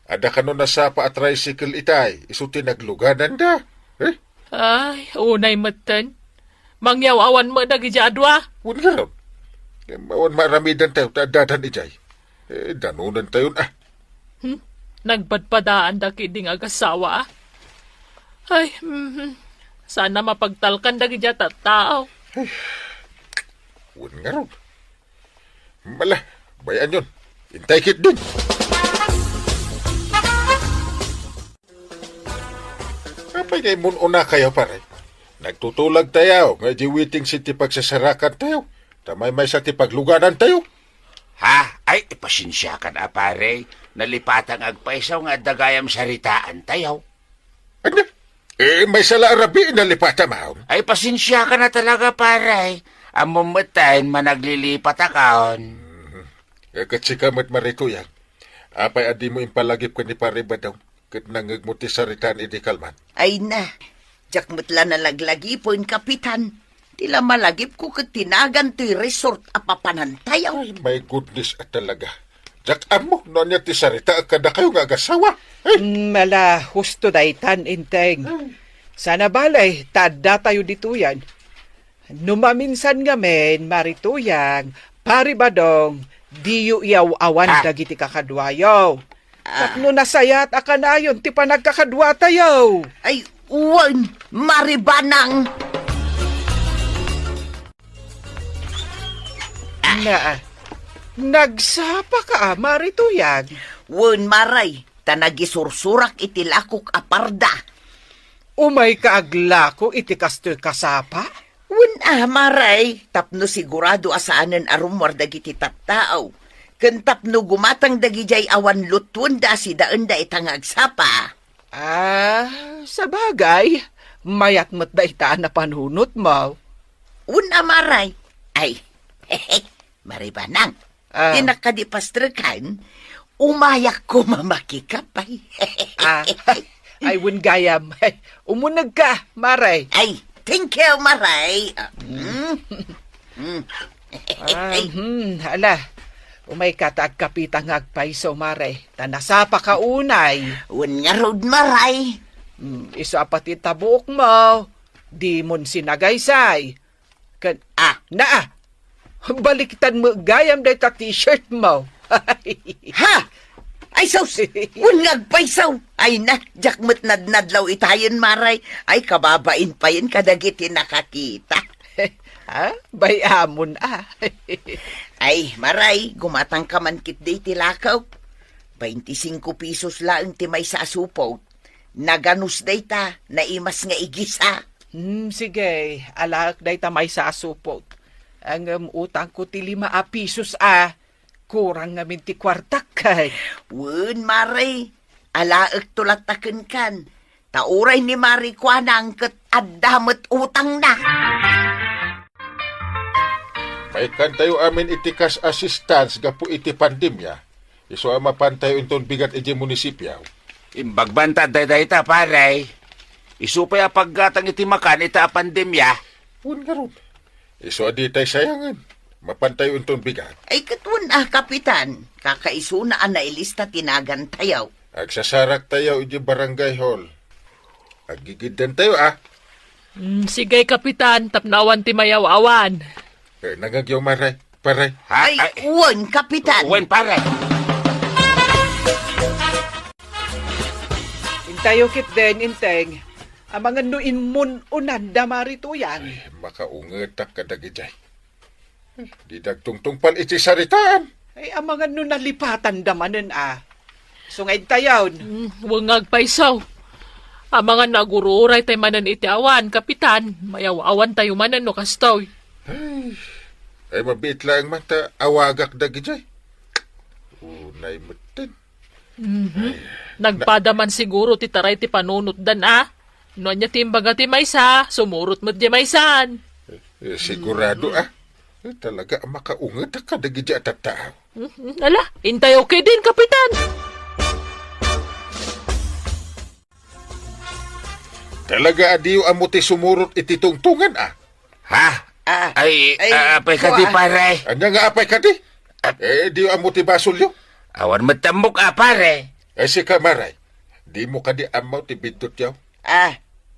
Adda kano nasapa a tricycle itay, isu ti naglugananda. Eh? Ay, unay metten. Mangyaw-awan met dagiti a dua. Wen ngarud. Ngem awan maaramidantayo ta addadan idiay. Eh, danonentayon, ah. Hmm? Nagpadpadaanda ketdi nga agasawa, ah. Ay, mhm. Sana mapagtalkan dagiti a tattao. Ay, wen ngarud. Mala, bay-anyon. Intay ketdin. Apay nga immun-unakayo, pare? Nagtutulagtayo nga idiay waiting shed ti pagsasarakantayo. Ta maymaysa ti pagluganantayo. Ha? Ay, ipasensiakan a, pare. Nalipatan nga agpayso nga adda gayam saritaantayo. Ania? Eh, maysa la a rabii nalipatan, maon. Ay, pasensiakan a talaga, pare. Ammom metten, managlilipatakon. Mhm. Eh, ket sika met, Mari Tuyang. Apay a dimo impalagip ken ni Pare Badong ket nangngegmo ti saritaan idi kalman? Ay na, diak met la nalaglagipen, Kapitan. Ti la malagipko ket ti nagan toy resort a papanantayo. Ay, my goodness a talaga. Diak ammo no ania ti saritaek kadakayo nga agasawa. Ay! Mm, ala, husto daytan, Enteng. Ay. Sana bale, ta addatayo ditoyen. No maminsan ngamin, Mari Tuyang, Pari Badong, diyo iyaw-awan Ah. dagiti kakaduayo. Ah. Tapno nasayat a kanayon ti panagkakaduatayo. Ay, wen, Mari Banang. Na, nagsapa ka, Mari Tuyang? Wen, Maray, ta nagisursurak iti lakok a parda. Umay ka aglako iti kastoy kasapa? Wen a, Maray, tapno sigurado a saanen a rummuar dagiti tattao, ken tapno gumatang dagidiay awan lutuen da a sidaenda ita nga agsapa. Ah, sabagay, mayat met dayta a napanunotmo. Wen a, Maray. Ay, Mari Banang, Ah. Ti nakadi pastrekan, umayak koma makikapay. Ah, ay, wen gayam. Umuneg ka, Maray. Ay, thank you, Maray. Ah, mm. Mm. Ah, hmm, ala. Umay ka ta agkapita nga agpayso, Maray. Ta nasapa ka unay. Wen ngarud, Maray. Hmm, isu a pati ta buokmo. Dimon sinagaysay. Ken, ah, naa! Baliktan met gayam dayta t-shirt mo. Ha? Ay, sus! Wen nga agpayso! Ay na, diak met nadnadlaw itayen, Maray. Ay, kababain payen kadagiti nakakita. Ha? Bay-amon, ah. Ay, Maray, gumatang ka man ketdi iti lakok. Bainti singko pesos laeng ti maysa a supot. Naganus dayta, naimas nga igis a. Hmm, sige, alaek dayta maysa a supot. Ngem utangko ti lima a pisos a. Kurang ngamin ti kuartak ken. Wen, Mari, alaekto latta kenkan. Ta uray ni Mari Kuanang ket adda met utangna. Maikantayo amin iti cash assistance gapu iti pandemia. Isu a mapantayo inton bigat idiay munisipio. Imbag man ta dayta, pare. Isu pay a paggatang iti makan ita a pandemia. Wen ngarud. Isu a ditay sayangen. Mapantayo inton bigat. Ay, ket wen a, Kapitan. Kakaisuna a nailista ti nagantayo. Agsasaraktayo idiay barangay hall. Aggigiddantayo, a. Mm, sige, Kapitan, tapno awan ti mayaw-awan. Eh, nangngegyo, Maray, Paray. Ha? Ay, ay. Wen, Kapitan. Wen, pare. Intayo ketdin, Enteng. Amangan no immun-unan da Mari Tuyang. Ay, makaungetak kadagijay. Di dagtungtungpal iti saritaan. Ay, amangan no nalipatanda manen a. Sungay tayon. Mm, wen nga agpayso. Amangan no agururay tay manen iti awan, Kapitan. Mayaw-awan tayo manen no kastoy. Ay, ay, mabiit laeng man ta awagak dagijay. Unay metten. Mhm. Ay, nagpada man siguro ti taray ti panunotdan a. No ania ti imbaga ti maysa, sumurot met di maysan. Eh, sigurado, ah. Eh, talaga, makaunget a kadagidi a tattao. Mhm. Ala, intayo ketdin, Kapitan. Talaga, adiyo ammo ti sumurot iti tungtungan, ah. Ha? Ah, ay, ah, apay kadi, pare? Ania nga apay kadi? Ah. Eh, diyo ammo ti basolyo? Awan met ammok, ah, pare. Eh, sika, Maray. Dimo kadi ammo ti biddutyo? Ah,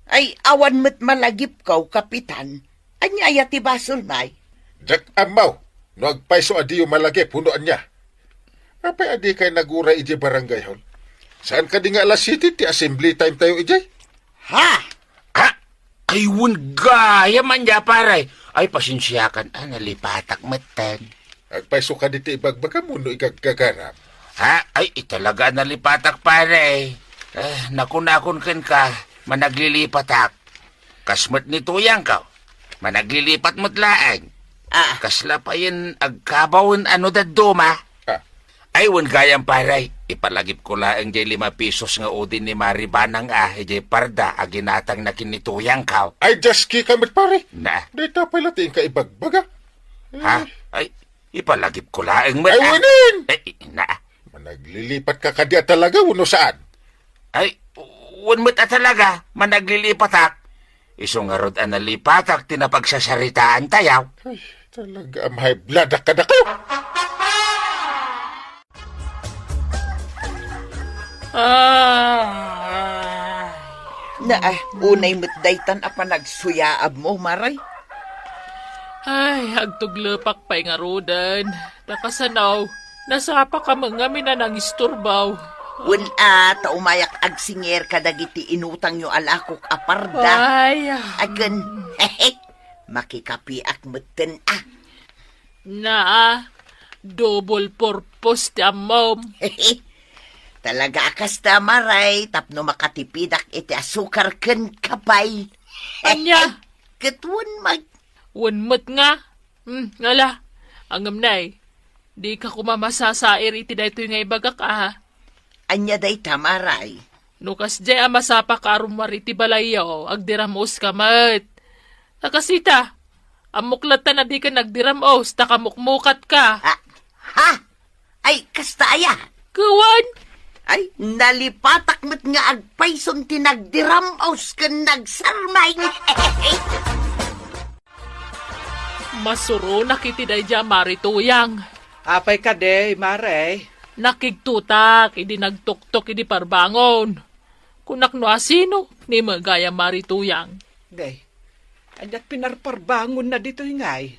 ay, awan met malagipko, Kapitan. Ania aya ti basol, may? Diak ammo no agpayso a diyo malagip wenno ania. Apay a dikay naguray idiay barangay hall? Saan kadi nga alas siete ti assembly time tayo idiay? Ha? Ha? Ay, wen gayam ania, pare. Ay, pasensiakan a, nalipatak metten. Agpayso kadi ti ibagbagam wenno igaggagaram? Ha? Ay, italaga a nalipatak, pare. Eh, nakunakon kenka, managlilipatak. Kas met ni Tuyangko, managlilipat met laeng. Ah. Kasla payen agkabawen a no dadduma. Ah. Ay, wen gayam, pare, ipalagipko laeng jay lima pesos nga udi ni Mari Banang a, idiay parda a ginatangna ken ni Tuyangko. Ay, diaskika met, pare. Na. Dayta pay la ti inka ibagbaga. Ha? Eh. Ay, ipalagipko laeng met, ah. Ay, wen. Eh, na. Managlilipatka kadi a talaga wenno saan? Ay, wen met a talaga, managlilipatak. Isu ngarud a nalipatak ti napagsasaritaantayo. Ay, talaga, a high blood a kadakayo. Ah. Na, ah, unay met daytan a panagsuyaabmo, Maray. Ay, agtuglepak pay ngaruden. Ta kasano, nasapaka met ngamin a nangisturbo. Wen a, ta umayak agsingir kadagiti inutangyo a lakok a parda. Ay, ah. Agen, hehe, makikapiak metten, ah. Naa, double purpose ti ammom. Talaga a kasta, Maray, tapno makatipidak iti asukar ken kape. Ania? Ket wen met. Wen met nga. Hmm, ala. Ngem nay, dika koma masasair iti daytoy nga ibagak, a. Ania dayta, Maray? No kasdiay a masapaka a rummuar iti balayyo, agdiram-oska met. Ta kasita, ammok latta a dika nagdiram-os, ta kamukmukatka. Ah, ha? Ay, kasta aya? Kuwan? Ay, nalipatak met nga agpayson ti nagdiram-os ken nagsarmay. Masuronak iti daydiay a Mari Tuyang. Apay kadi, Mare? Nakigtotak idi nagtuktok idi parbangon. Kunak no asino, ni Megay a Mari Tuyang. Day, aniat pinarparbangonna ditoy ngay?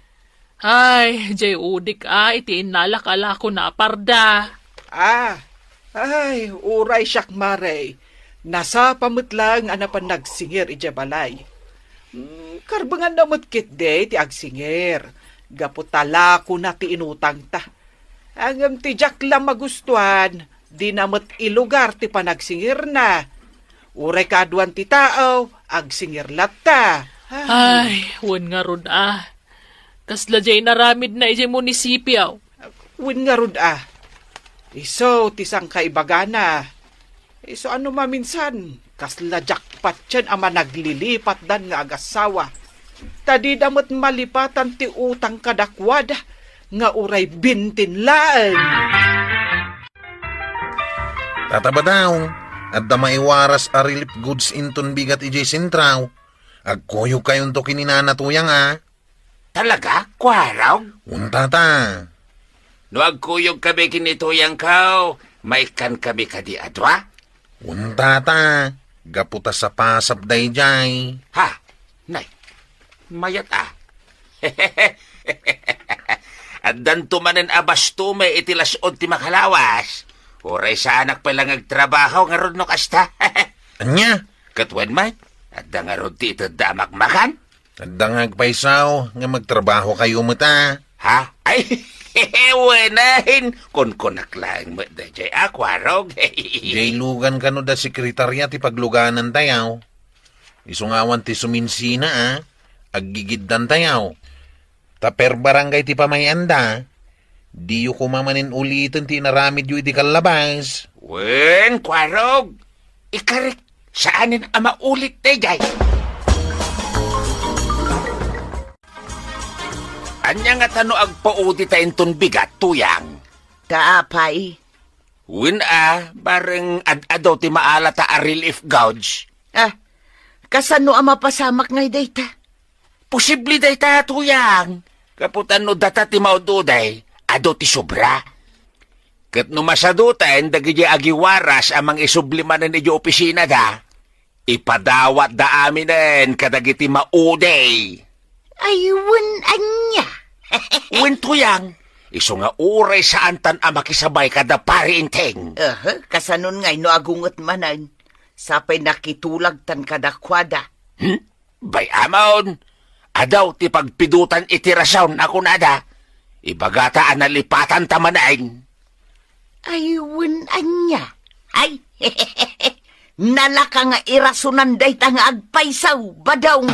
Ay, jay udik a iti innalak a lakona a parda. Ah, ay, uray siak, Mare. Nasapa met laeng a napan nagsingir idiay balay. Hmm, karbenganna met ketdi ti agsingir, gapu ta lakona ti inutangta. Ngem ti diak la magustuan, dina met ilugar ti panagsingirna. Uray kaaduan ti tao, agsingir latta. Ay. Ay, wen ngarud a. Kasla jay inaramidna idiay munisipio. Wen ngarud a. Isu ti sangkaibagana. Isu a no maminsan, kasla diak patien a managlilipatdan nga agassawa. Ta dida met malipatan ti utang kadakuada nga uray bintin laeng. Tata Badao, adda maiwaras a relief goods inton bigat idiay sentrao. Agkuyogkayonto ken ni Nana Tuyang a. Talaga? Kuarog? Wen, tata. No agkuyogkami ken ni Tuyangko, maikkankami kadi a dua? Wen, tata. Gapu ta sapasap daydiay. Ha? Nay, mayat a. Addanto manen a basto met iti las-ud ti makalawas. Uray saanak pay la nga agtrabaho ngarud no kasta. Ania? Ket wen met, Adda ngarud ti itedda a makmakan? Adda nga agpaysaw nga magtrabahokayo met a. Ha? Ay, wen, kunkunak laeng met dayjay a, Kuarog. Jay lugan kano da sekretarya ti pagluganantayo. Isu nga awan ti suminsina a, aggigiddantayo. Ta per barangay ti pamay-anda, diyo koma manen uliten ti inaramidyo iti kallabas. Wen, Kuarog, ikarik, saanen a maulit dayjay. Ania ngata no agpaudita inton bigat, Tuyang? Ta apay? Wen a, bareng ad-adu ti maalata a relief goods. Ah, kasano a mapasamak ngay dayta? Posible dayta, Tuyang. Gapu ta no data ti maud-uday, adu ti sobra. Ket no masadutan dagiti agiwaras a mangisubli manen idiay opisinada, ipadawatda aminen kadagiti maudi. Ay, wen ania? Wen, Tuyang, isu nga uray saantan a makisabay kada Pari Enteng. Aha, kasanon ngay no agunget manen? Sapay nakitulagtan kadakuada. Hmm? Bay-amon, adu ti pagpidotan iti rason a kunada. Ibagata a nalipatanta manen. Ay, wen ania? Ay, nalaka nga irasonan dayta nga agpaysaw, Badong.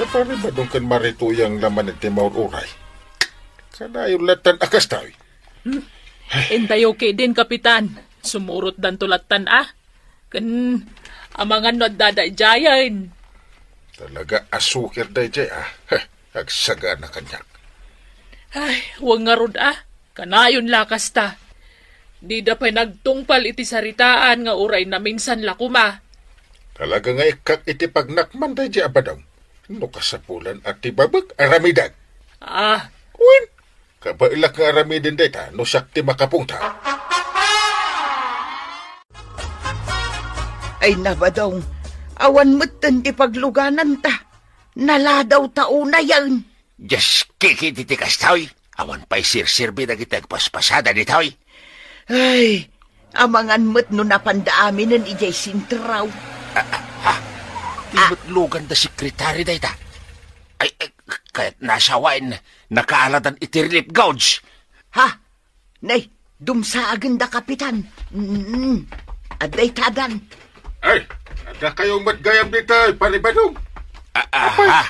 Kaparibadong ken Mari Tuyang laman iti maur-uray. Kanayon lattan a kastoy. Hmm. Intayo ketdin, Kapitan. Sumurotdanto lattan a. Ken amangan no adda daydiayen. Talaga a suker daydiay a. Heh, agsagana kaniak. Ay, wen ngarud a. Kanayon la kasta. Dida pay nagtungpal iti saritaan nga uray naminsan la koma. Talaga nga ikkak iti pagnakman daydiay a Badong. No kasapulan a ti babek, aramidek. Ah. Wen, kabaelak nga aramiden dayta no siak ti makapungta. Ay na, Badong, awan metten ti paglugananta. Naladaw ta unayen. Dios, kikit iti kastoy. Awan pay sirserbi dagiti agpaspasada ditoy. Ay, amangan met no napanda aminen idiay sentraw. Ah, ah, ha? Ti met lugan da sekretari dayta. Ay, ay, kayat nasawaen, nakaaladan iti relief goods. Ha? Nay, dumsaagenda, Kapitan. Mm, adda itadan. Ay, adda kayo met gayam ditoy, Pari Badong. Ah, ah, apay, ha?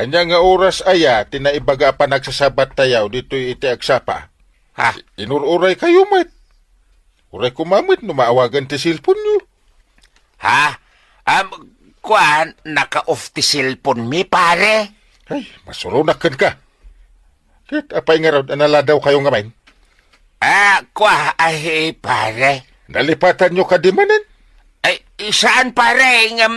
Ania nga oras aya ti naibaga a panagsasabat tayo ditoy iti agsapa? Ha? Inur-uray kayo met. Uray koma met no maawagan ti cellphone-yo. Ha? Am, kuan, naka-off ti cellphone mi, pare. Ay, masuronak kenka. Ket apay ngarud a naladaw kayo ngamin? Ah, kua, ay, pare. Nalipatanyo kadi manen? Ay, saan, pare, ngem,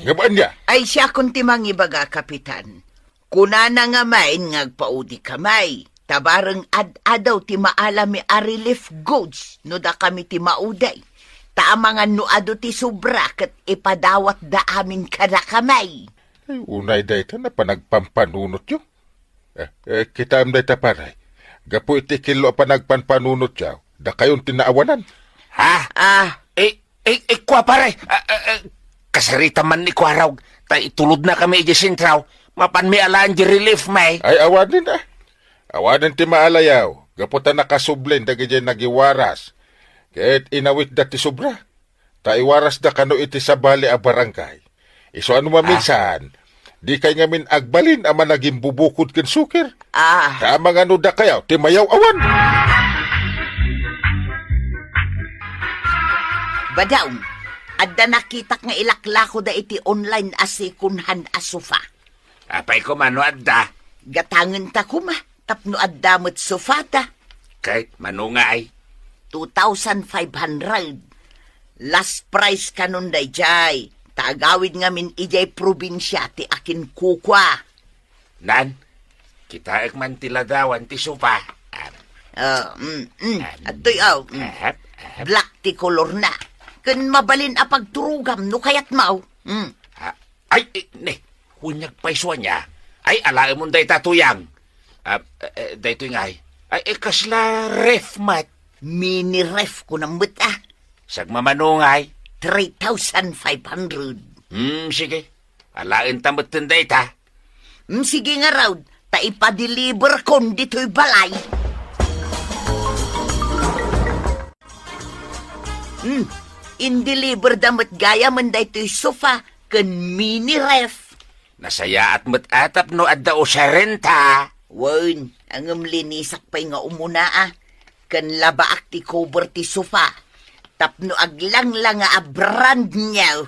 ngem ania? Ay, siakon ti mangibaga, Kapitan. Kunana ngamin nga agpaudikami, ta bareng ad-adu ti maalami a relief goods no dakami ti maudi. Ta amangan no adu ti sobra ket ipadawatda amin kadakami. Ay, unay dayta a panagpampanunotyo. Eh, eh, kitaem dayta, pare. Gapu iti kello a panagpampanunotyo, dakayon ti naawanan. Ha? Ah. Eh, eh, eh, kua, pare. Ah, ah, ah, kasarita man ni Kuarog, ta itulodnakami idiay sentraw. Mapanmi alaen di relief, may. Ay, awanen, ah. Awanen ti maalayaw. Gapu ta nakasublen dagidiay nagiwaras. Ket inawitda ti sobra. Ta iwarasda kano iti sabali a barangay. Isu a no maminsan, dikay ngamin agbalin a managimbubukod ken suker. Ah. Ta amangan no dakayo ti mayaw-awan. Badaw, adda nakitak nga ilaklakoda iti online a second hand a sofa. Apay koma no adda? Gatangenta koma tapno adda met sofata. Ket mano ngay? Two thousand five hundred. Last price kanon daydiay. Ta agawid ngamin idiay probinsia ti akinkukua. Nan, kitaek man ti ladawan ti sofa. Ah. Ah, mm, mm. Ah, adtoy, aw, mm. Ahap, ahap. Black ti kolorna. Ken mabalin a pagturogam no kayatmo. Mm. Ah, ay, eh, ne, hunyag pay suanya. Ay, alaemon dayta, Tuyang. Ah, eh, eh, daytoy ngay. Ay, eh, kasla ref met. Mini ref ko na met, ah. Sagmamano ngay? Three thousand five hundred. Hmm, sige. Alaenta metten dayta. Hmm, sige ngarud, ta ipadeliver kon ditoy balay. Hmm, indeliver da met gayam daytoy sofa ken mini ref. Nasayaat met a tapno adda usarenta. Wen, ngem linisak pay nga umuna a. Ken labaak ti cover ti sofa. Tapno aglanglanga a brand new.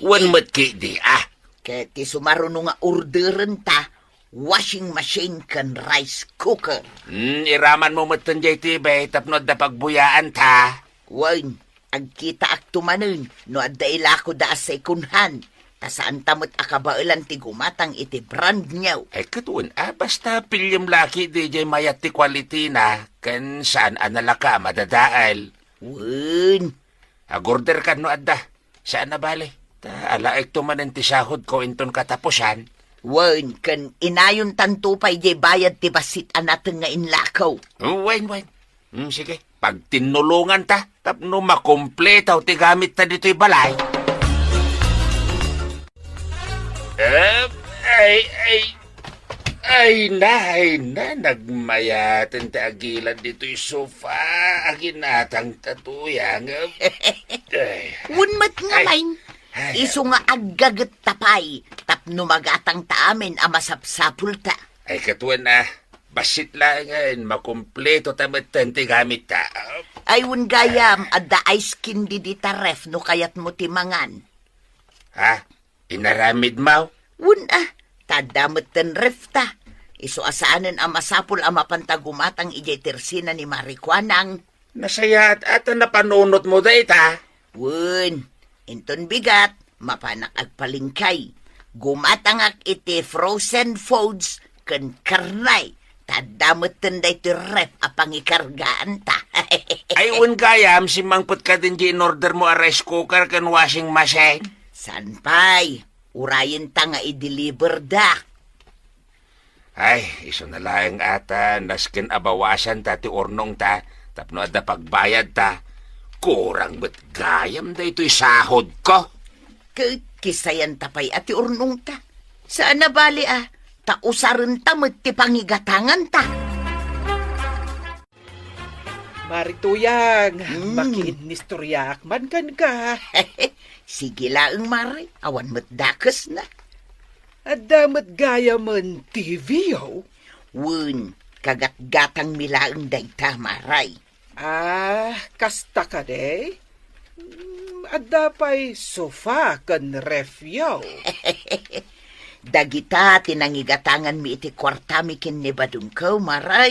Wen met ketdi a. Ket ti sumaruno nga orderenta, washing machine ken rice cooker. Hmm, iramanmo metten jay T V tapno adda pagbuyaanta. Wen, agkitaakto manen no adda ilakoda a second hand, ta saanta met a kabaelan ti gumatang iti brand new. Ay, ket wen a, basta piliem la ketdi jay mayat ti quality-na, ken saan a nalaka a madadael. Wen. Agorderkan no adda. Saan a bale. Ta alaekto manen ti sahodko inton kataposan. Wen, ken inayontanto pay jay bayad ti bassit a nateng nga inlakaw. Wen, wen. Hmm, sige, pagtinnulonganta tapno makumpleto ti gamitta ditoy balay. Eh, ay, ay, ay na, ay na, nagmayaten ti agilad ditoy sofa, aginatangta tuyang. Ay. Wen met nga, ay, main, ay, isu nga aggagetta pay, tapno magatangta amin a masapsapulta. Ay, ket wen a, bassit laengen, makumpletota metten ti gamitta. Ay, wen gayam, adda ice candy dita ref no kayatmo ti mangan. Ha? Inaramidmo? Wen a, ta adda metten refta. Isu a saanen a masapul a mapanta gumatang idiay tersina ni Marikuanang. Nasayaat a ta napanunotmo dayta. Wen, inton bigat, mapanak agpalengke. Gumatangak iti frozen foods ken karne. Ta adda metten daytoy ref a pangikargaanta. Ay, wen gayam, simmangpet kadin jay in-ordermo a rice cooker ken washing machine. Saan pay, urayenta nga i-deliverda. Ay, isuna laeng a ta nasken a bawasanta ti urnongta tapno adda pagbayadta, kurang met gayam daytoy sahodko. Ket kisayanta pay a ti urnongta. Saan a bale a, ta usarenta met ti pangigatanganta. Mari Tuyang, mm, makiinnistoriaak man kenka. Sige laeng, Mare, awan met dakesna. Adda met gayamen T V-yo? Wen, kagatgatangmi laeng dayta, Mare. Ah, kasta kadi? Mm, adda pay sofa ken refyo. Dagita ti nangigatanganmi iti kuartami ken ni badongko, Mare.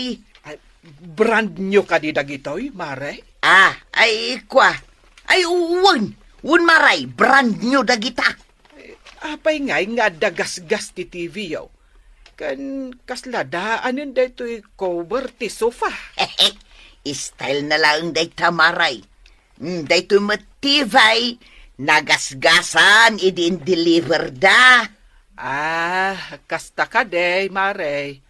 Ay, brand new kadi dagitoy, Mare? Ah, ay, kua. Ay, wen, wen, Mare, brand new dagita. Apay ngay nga adda gasgas ti T V-yo? Ken kasla daanen daytoy cover ti sofa? Style na laeng dayta, Mare. Mm, daytoy met T V, nagasgasan idi in-deliverda. Ah, kasta kadi, Mare.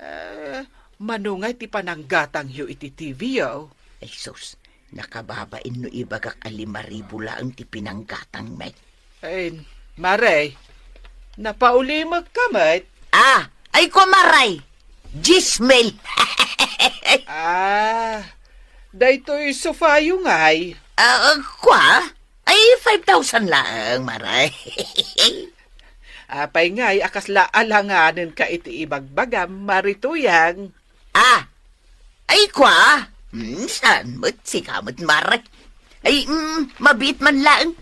Eh, mano ngay ti pananggatangyo iti T V-yo? Ay, sus, nakababain no ibagak a lima ribu laeng ti pinanggatangmi. Ay, Mare, napaulimekka met. Ah, ay ko, Mare. Dies mil. Ah, daytoy sofayo ngay. Ah, kua? Ay, five thousand laeng, Mare. Apay ngay a kasla alanganenka iti ibagbagam, Mare Tuyang? Ah, ay, kua? Hmm, saan met, sika met, Mare? Ay, mm, mabiit man laeng.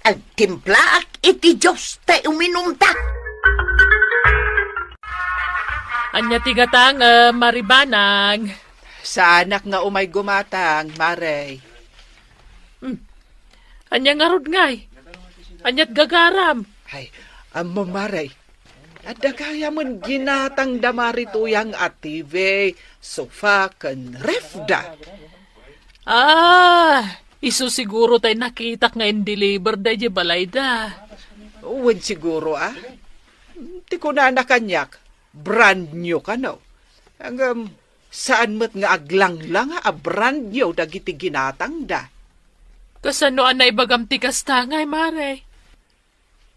Agtimplaak iti juice ta uminumta. Ania ti gatang, eh, Mare Banang? Saanak nga umay gumatang, Mare. Hmm. Ania ngarud ngay? Aniat gagaram? Ay, ammo, Mare. Adda gayamen ginatangda Mare Tuyang a T V, sofa, ken refda. Ah, isu siguro tay nakitak nga in-deliver daydi balayda. Wen siguro, ah. Ti kunana kaniak, brand new kano. Ngem, saan met nga aglanglanga a brand new dagiti ginatangda. Kasano a naibagam ti kasta ngay, Mare?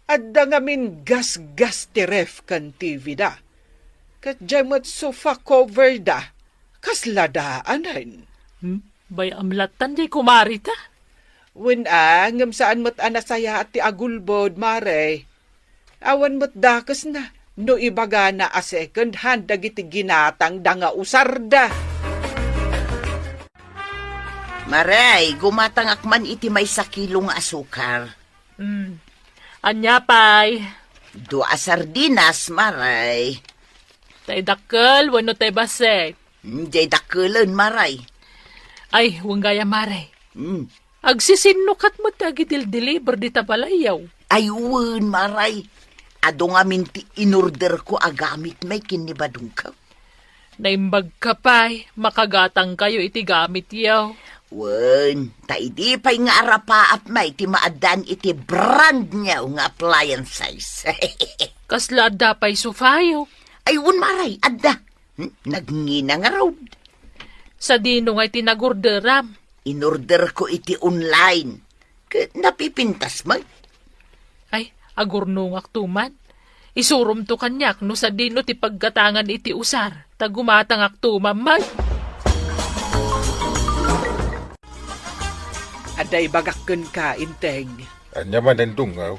Adda ngamin gasgas ti ref ken T V da. Ket diay met sofa cover da. Kasla daanen. Hmm? Bay-am lattan diay kumari ta? Wen a, ngem saan met a nasayaat ti agulbod, Mare. Awan met dakesna no ibagana a second hand dagiti ginatangda nga usarda. Maray, gumatangak man iti maysa kilo nga asukar. Mm. Ania pay? Dua a sardinas, Maray. Tay dakkel wenno tay bassit? Mm, jay dakkelen, Maray. Ay, wen gayam, Maray. Mm. Agsisinnukat met ti agidildiliber dita balayyo. Ay, wen, Maray. Adu ngamin ti inorderko a gamit may ken ni badongko. Naimbagka pay, makagatangkayo iti gamityo. Wen, ta idi pay nga arapaap may ti maaddaan iti brand new nga appliances. Kasla adda pay sofayo? Ay, wen, Maray, adda. Hmm, nagngina ngarud. Sadino ngay ti nagorderam? Inorderko iti online. Ket napipintas met. Ay, agurnongakto man. Isuromto kaniak no sadino ti paggatangan iti usar, ta gumatangakto man met. Adda ibagak kenka, Inteng. Ania manen, Dungaw?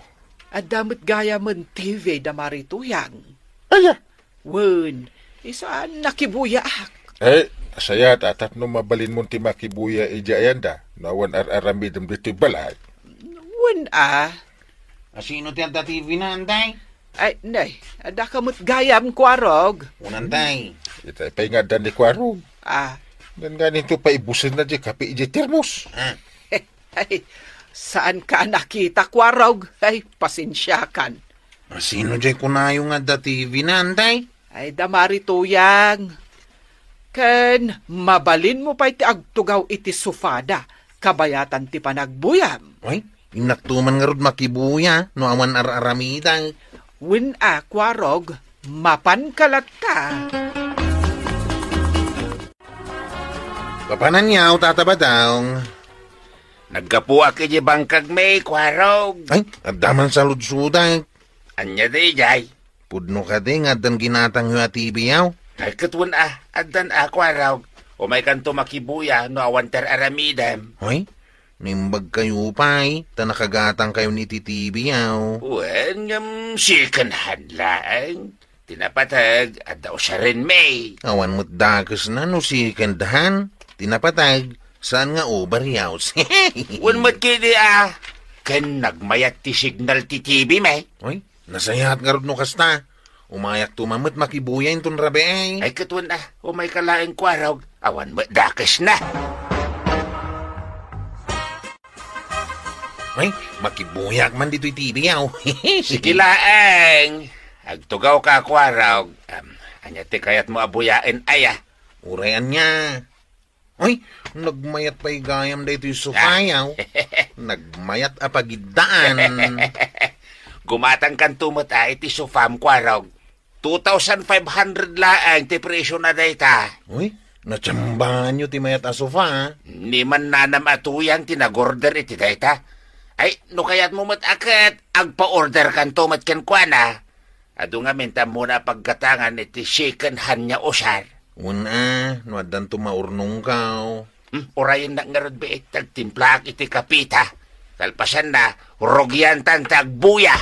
Adda met gayamen T V da Mari Tuyang. Aya? Wen, isu a nakibuyaak. Eh, sayaat a tapno mabalinmon ti makibuya idiay ayanda, no awan ar-aramidem ditoy balay. Wen a. A, sino ti adda T V na, Antay? Ay, nay, adda ka met gayam, Kuarog. Wen, Antay. Itay pay nga adda ni Kuarog. Ah. Ngannganinto paibusenna diay kape idiay termos. Ah. Ay, saanka a nakita, Kuarog. Ay, pasensiakan. A, sino diay kunayo nga adda T V na, Antay? Ay, da Mari Tuyang. Ken mabalinmo pay ti agtugaw iti sofada, kabayatan ti panagbuyam. Ay, innakto man ngarud makibuya no awan ar-aramidem. Wen a, Kuarog, mapanka latta. Papananyaw, Tata Badong. Naggapuak iti bangkag, may Kuarog. Ay, adda man saludsodak. Ania daydiay? Pudno kadi nga addan ginatangyo a T V yaw? Ay, ket wen a, addan a, Kuarog. Umaykanto makibuya no awan ti ar-aramidem. Ay, naimbagkayo pay, ta nakagatangkayon iti T V yaw. Wen, ngem second hand laeng. Ti napateg, adda usaren, may. Awan met dakesna no second hand. Ti napateg, saan nga over yaw. Wen met kadi a, ken nagmayat ti signal ti T V, may. Oy, nasayaat ngarud no kasta. Umayakto man met makibuya inton rabii. Ay, ket wen a, umayka laeng, Kuarog. Awan met dakesna. Ay, makibuyaak man ditoy T V, aw. Sige laeng. Agtugawka, Kuarog. Am, ania ti kayatmo a buyaen, aya? Uray ania. Ay, nagmayat pay gayam daytoy sofa, ah, aw. Nagmayat a pagiddaan. Gumatangkanto met a iti sofam, Kuarog. Two thousand five hundred laeng ti presyo na dayta. Uy, natsamba nyo ti mayat a sofa, ah. Ni mannanam a Tuyang ti nag-order iti dayta. Ay, no kayatmo met a ket, agpa-order kanto met kenkuana. Adu ngamin ta ammona a paggatangan iti second hand nga usar. Wen a, no addanto maurnongkaw. Hmm, urayennak ngarud, bai, tagtimplaak iti kapita. Kalpasanna, rugiantan ti agbuya.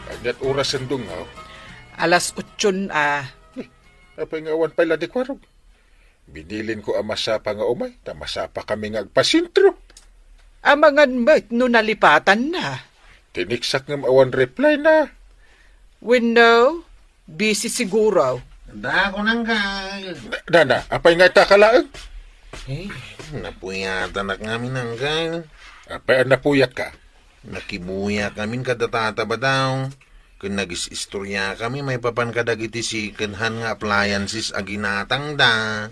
Aniat orasen, Dungaw? Alas otson a. Hmm, apay nga awan pay la ni Kuarog? Binilinko a masapa nga umay, ta masapakami nga agpasentro. Amangan met no nalipatanna. Tiniksak ngem awan reply na. Wenno, busy siguro. Dako, Nanggay. Na, na, apay nga ita ka laeng? Eh, napuyatanak ngamin, Nanggay. Apay a napuyatka? Nakibuya kamin kada Tata Badong, ken nagis-istorya kami maipapan kadagiti second hand nga appliances a ginatangda.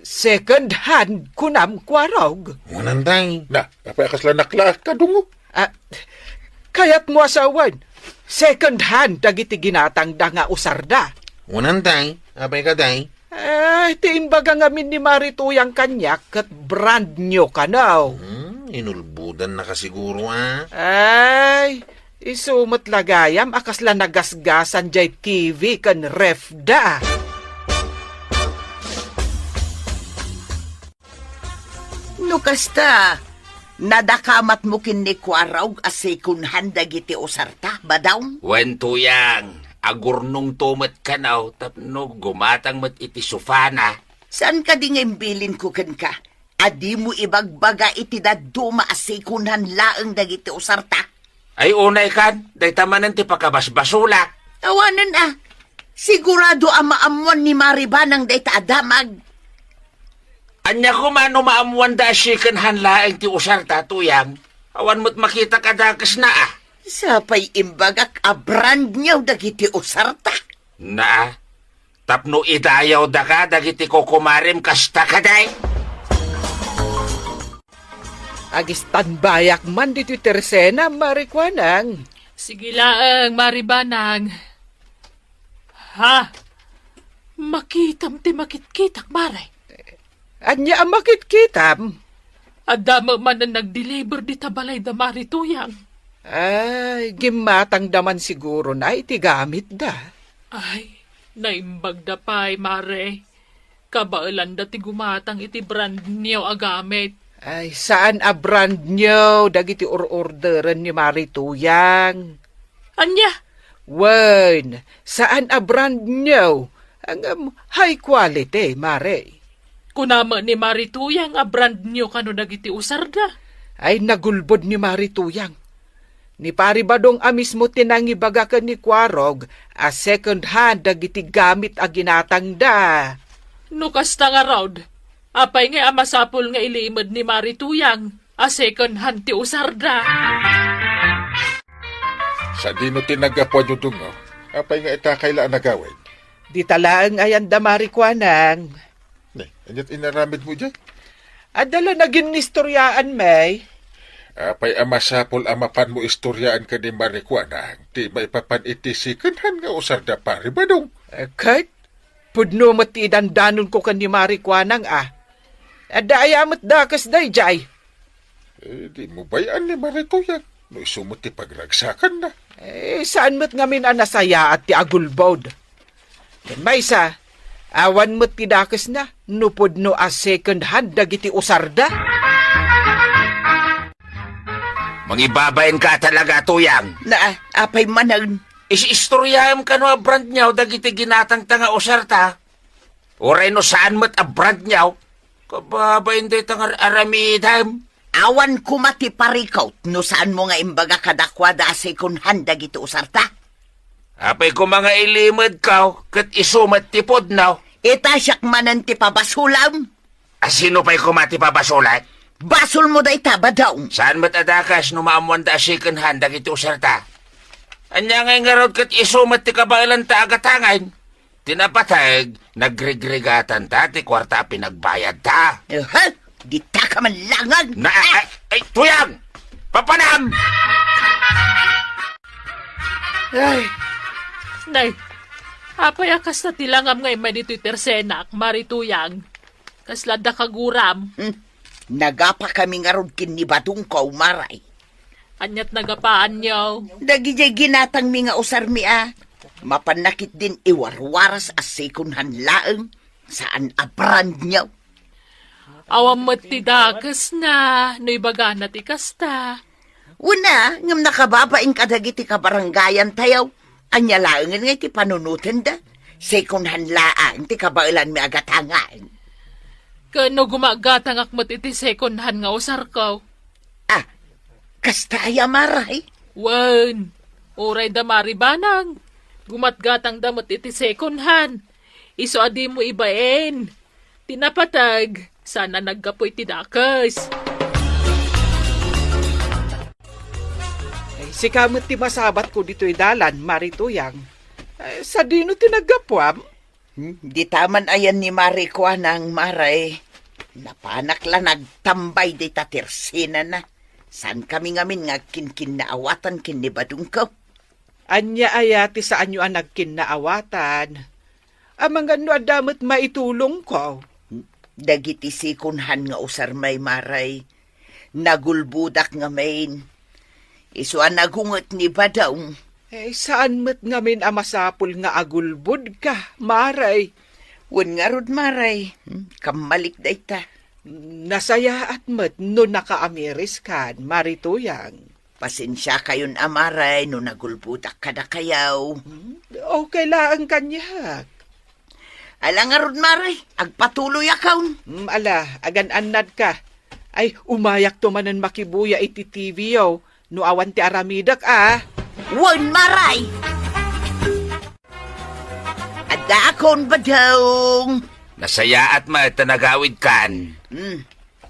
Second hand, kunam, Kuarog? Wen, Antay. Na, apay a kasla naklaat ka, Dungaw? Ah, kayatmo a sawen, second hand dagiti ginatangda nga usarda. Wen, Antay, apay kadi? Ay, ti imbaga ngamin ni Mari Tuyang kaniak ket brand new kano. Hmm, inulbodannaka siguro, a. Ay, isu met la gayam a kasla nagasgasan jay T V ken ref da. No kasta, nadakamatmo ken ni Kuarog a second hand dagiti usarta, Badong? Wen, Tuyang, agurnongto met kano tapno gumatang met iti sofana. Saan kadi nga imbilinko kenka a dimo ibagbaga iti dadduma a second hand laeng dagiti usarta? Ay, unay kan, dayta manen ti pakabasbasolak. Awanen a. Sigurado a maammoan ni Mari Banang dayta a damag. Ania koma no maammoanda a second hand laeng ti usarta, Tuyang? Awan met makitak a dakesna a. Sapay imbagak a brand new dagiti usarta. Naa, tapno idayawdaka dagiti kukumarem kasta kadi. Agistanbayak man ditoy tersena, Mari Kuanang. Sige laeng, Mari Banang. Ha? Makitam ti makitkitak, Mare. Ania a makitkitam? Adda met manen nagdeliver dita balay da Mari Tuyang. Ay, gimmatangda man siguro na iti gamitda. Ay, naimbagda pay, Mare. Kabaelanda ti gumatang iti brand new a gamit. Ay, saan a brand new dagiti or-orderen ni Mari Tuyang. Ania? Wen, saan a brand new. Ngem high quality, Mare. Kuna met ni Mari Tuyang a brand new kano dagiti usarda. Ay, nagulbod ni Mari Tuyang. Ni Pari Badong a mismo ti nangibaga ken ni Kuarog a second hand dagiti gamit a ginatangda. No kasta ngarud, apay ngay a masapul nga ilimed ni Mari Tuyang a second hand ti usarda? Sadino ti naggapuanyo, Dungo? Apay nga ita kayla a nagawid? Dita laeng ayan da Mari Kuanang. Ne, aniat inaramidmo diay? Adda la naginnistoryaan, May. Apay a masapul a mapanmo istoriaan ken ni Mari Kuanang ti maipapan iti second hand nga usarda, Pari Badong? Eh, ket, pudno met ti idandanonko ken ni Mari Kuanang, a. Adda aya met dakes daydiay? Eh, dimo bay-an ni Mari Tuyang no isu met ti pagragsakanna. Eh, saan met ngamin a nasayaat ti agulbod? Ken maysa, awan met ti dakesna no pudno a second hand dagiti usarda. Mangibabain ka talaga, Tuyang. Na, apay manen? Is-istoryaem kano a brand new dagiti ginatangta nga usarta? Uray no saan met a brand new, kababain dayta nga ar-aramidem. Awan koma ti parikut no saanmo nga imbaga kadakuada a second hand dagiti usarta. Apay koma nga ilimedko ket isu met ti pudno? Ita siak manen ti pabasolem. A sino pay koma ti pabasolek? Basolmo dayta, Badong. Saan met a dakes no maammoanda a second hand dagiti usarta? Ania ngay ngarud ket isu met ti kabaelanta a gatangen? Ti napateg, nagrigrigatanta ti kuarta a pinagbayadta. Aha, dita ka man langan. Na, ay, ay, Tuyang! Papanam! Ay. Nay, apay a kasta ti langam nga immay ditoy tersenak, Mari Tuyang? Kasla adda kaguram? Hmm. Nagapakami ngarud ken ni Badongko, Mari. Aniat nagapaanyo? Dagidiay ginatangmi nga usarmi a. Mapanna ketdin iwarwaras a second hand laeng, saan a brand new. Awan met ti dakesna, no ibagana ti kasta. Wen a, ngem nakababain kadagiti kabarangayantayo. Ania laengen nga iti panunotenda? Second hand laeng ti kabaelanmi a gatangen. Ken no gumagatangak met iti second hand nga usarko? Ah, kasta aya, Mari? Wen, uray da Mari Banang. Gumatgatangda met iti second hand. Isu a dimo ibain. Ti napateg, saan a naggapu iti dakes. Ay, sika met ti masabatko ditoy dalan, Mari Tuyang. Ay, sadino ti naggapuam? Hmm, dita man ayan ni Mari Kuanang, Mari. Napanak la nagtambay dita tersenana. Saankami ngamin nga agkinkinnaawatan ken ni Badongko. Ania aya ti saanyo a nagkinnaawatan? amangan no adda met maitulongko. Dagiti second hand nga usarmi, Mare, nagulbodak ngamin. Isu a nagunget ni Badong. Eh, saan met ngamin a masapul nga agulbodka, Mare? Wen ngarud, Mare. Hmm, kammalik dayta. Nasayaat met no nakaamiriskan, Mare Tuyang. Pasensiakayon a, Mare, no nagulbodak kadakayo. Hmm, okay laeng kaniak. Ala ngarud, Mare, agpatuloyakon. Hmm, ala, agan-annadka. Ay, umayakto manen makibuya iti T V yo, no awan ti aramidek, a. Wen, Mare! Addaakon, Badong. Nasayaat met ta nagawidkan. Hmm.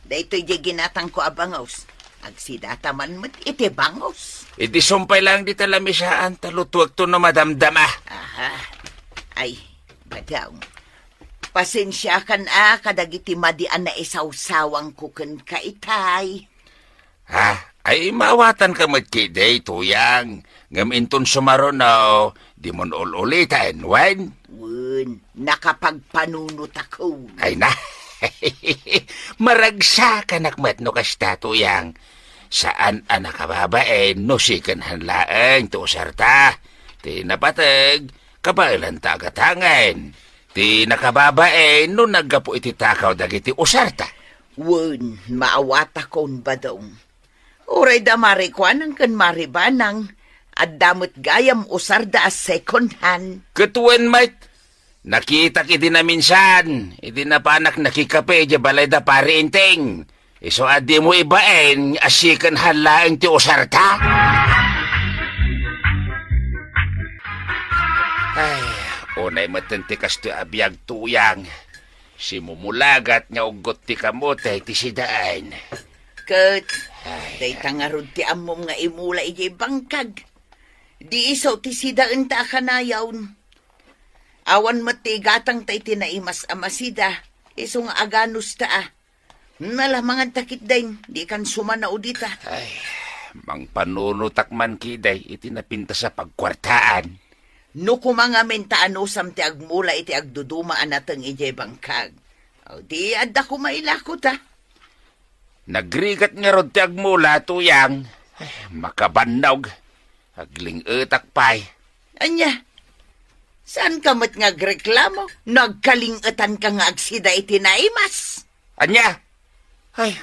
Daytoy diay ginatangko a bangus. Agsidata man met iti bangus. Idi sumpay lang dita lamisaan, ta lutuekto no madamdama. Aha. Ay, Badong. Pasensiakan a kadagiti madi a naisawsawangko kenka itay. Ha? Ay, maawatanka met ketdi, Tuyang. Ngem inton sumaruno, dimon ul-uliten, wen? Wen, nakapagpanunotakon. Ay na. Maragsakanak met no kasta, Tuyang. Saan a nakababain no second hand laeng ti usarta. Ti napateg, kabaelanta a gatangen. Ti nakababain no naggapu iti takaw dagiti usarta. Wen, maawatakon, Badong. Uray da Mare Kuanang ken Mare Banang, adda met gayam usarda a second hand. Ket wen met, nakitak idi naminsan, idi napanak nakikape idiay balay da Pare Enteng. Isu a dimo ibain a second hand laeng ti usarta? Ay, unay metten ti kastoy a biag, Tuyang. Simumulagat nga uggot ti kamote ti sidaen. Ket, ay, dayta ngarud ti ammom nga imula idiay bangkag. Di isu ti sidaenta a kanayon. Awan met ti igatangta iti naimas a masida, isu nga aganusta a. Nala, manganta ketdin, dikan sumanao dita. Ay, mangpanunotak man ketdi iti napintas a pagkuartaan. No koma ngamin ta anusam ti agmula iti agduduma a nateng idiay bangkag, aw, di adda koma ilako ta. Nagrigat ngarud ti agmula, Tuyang. Ay, makabannog. Agling-etak pay. Ania? Saanka met nga agreklamo no agkaling-etanka nga agsida iti naimas? Ania? Ay,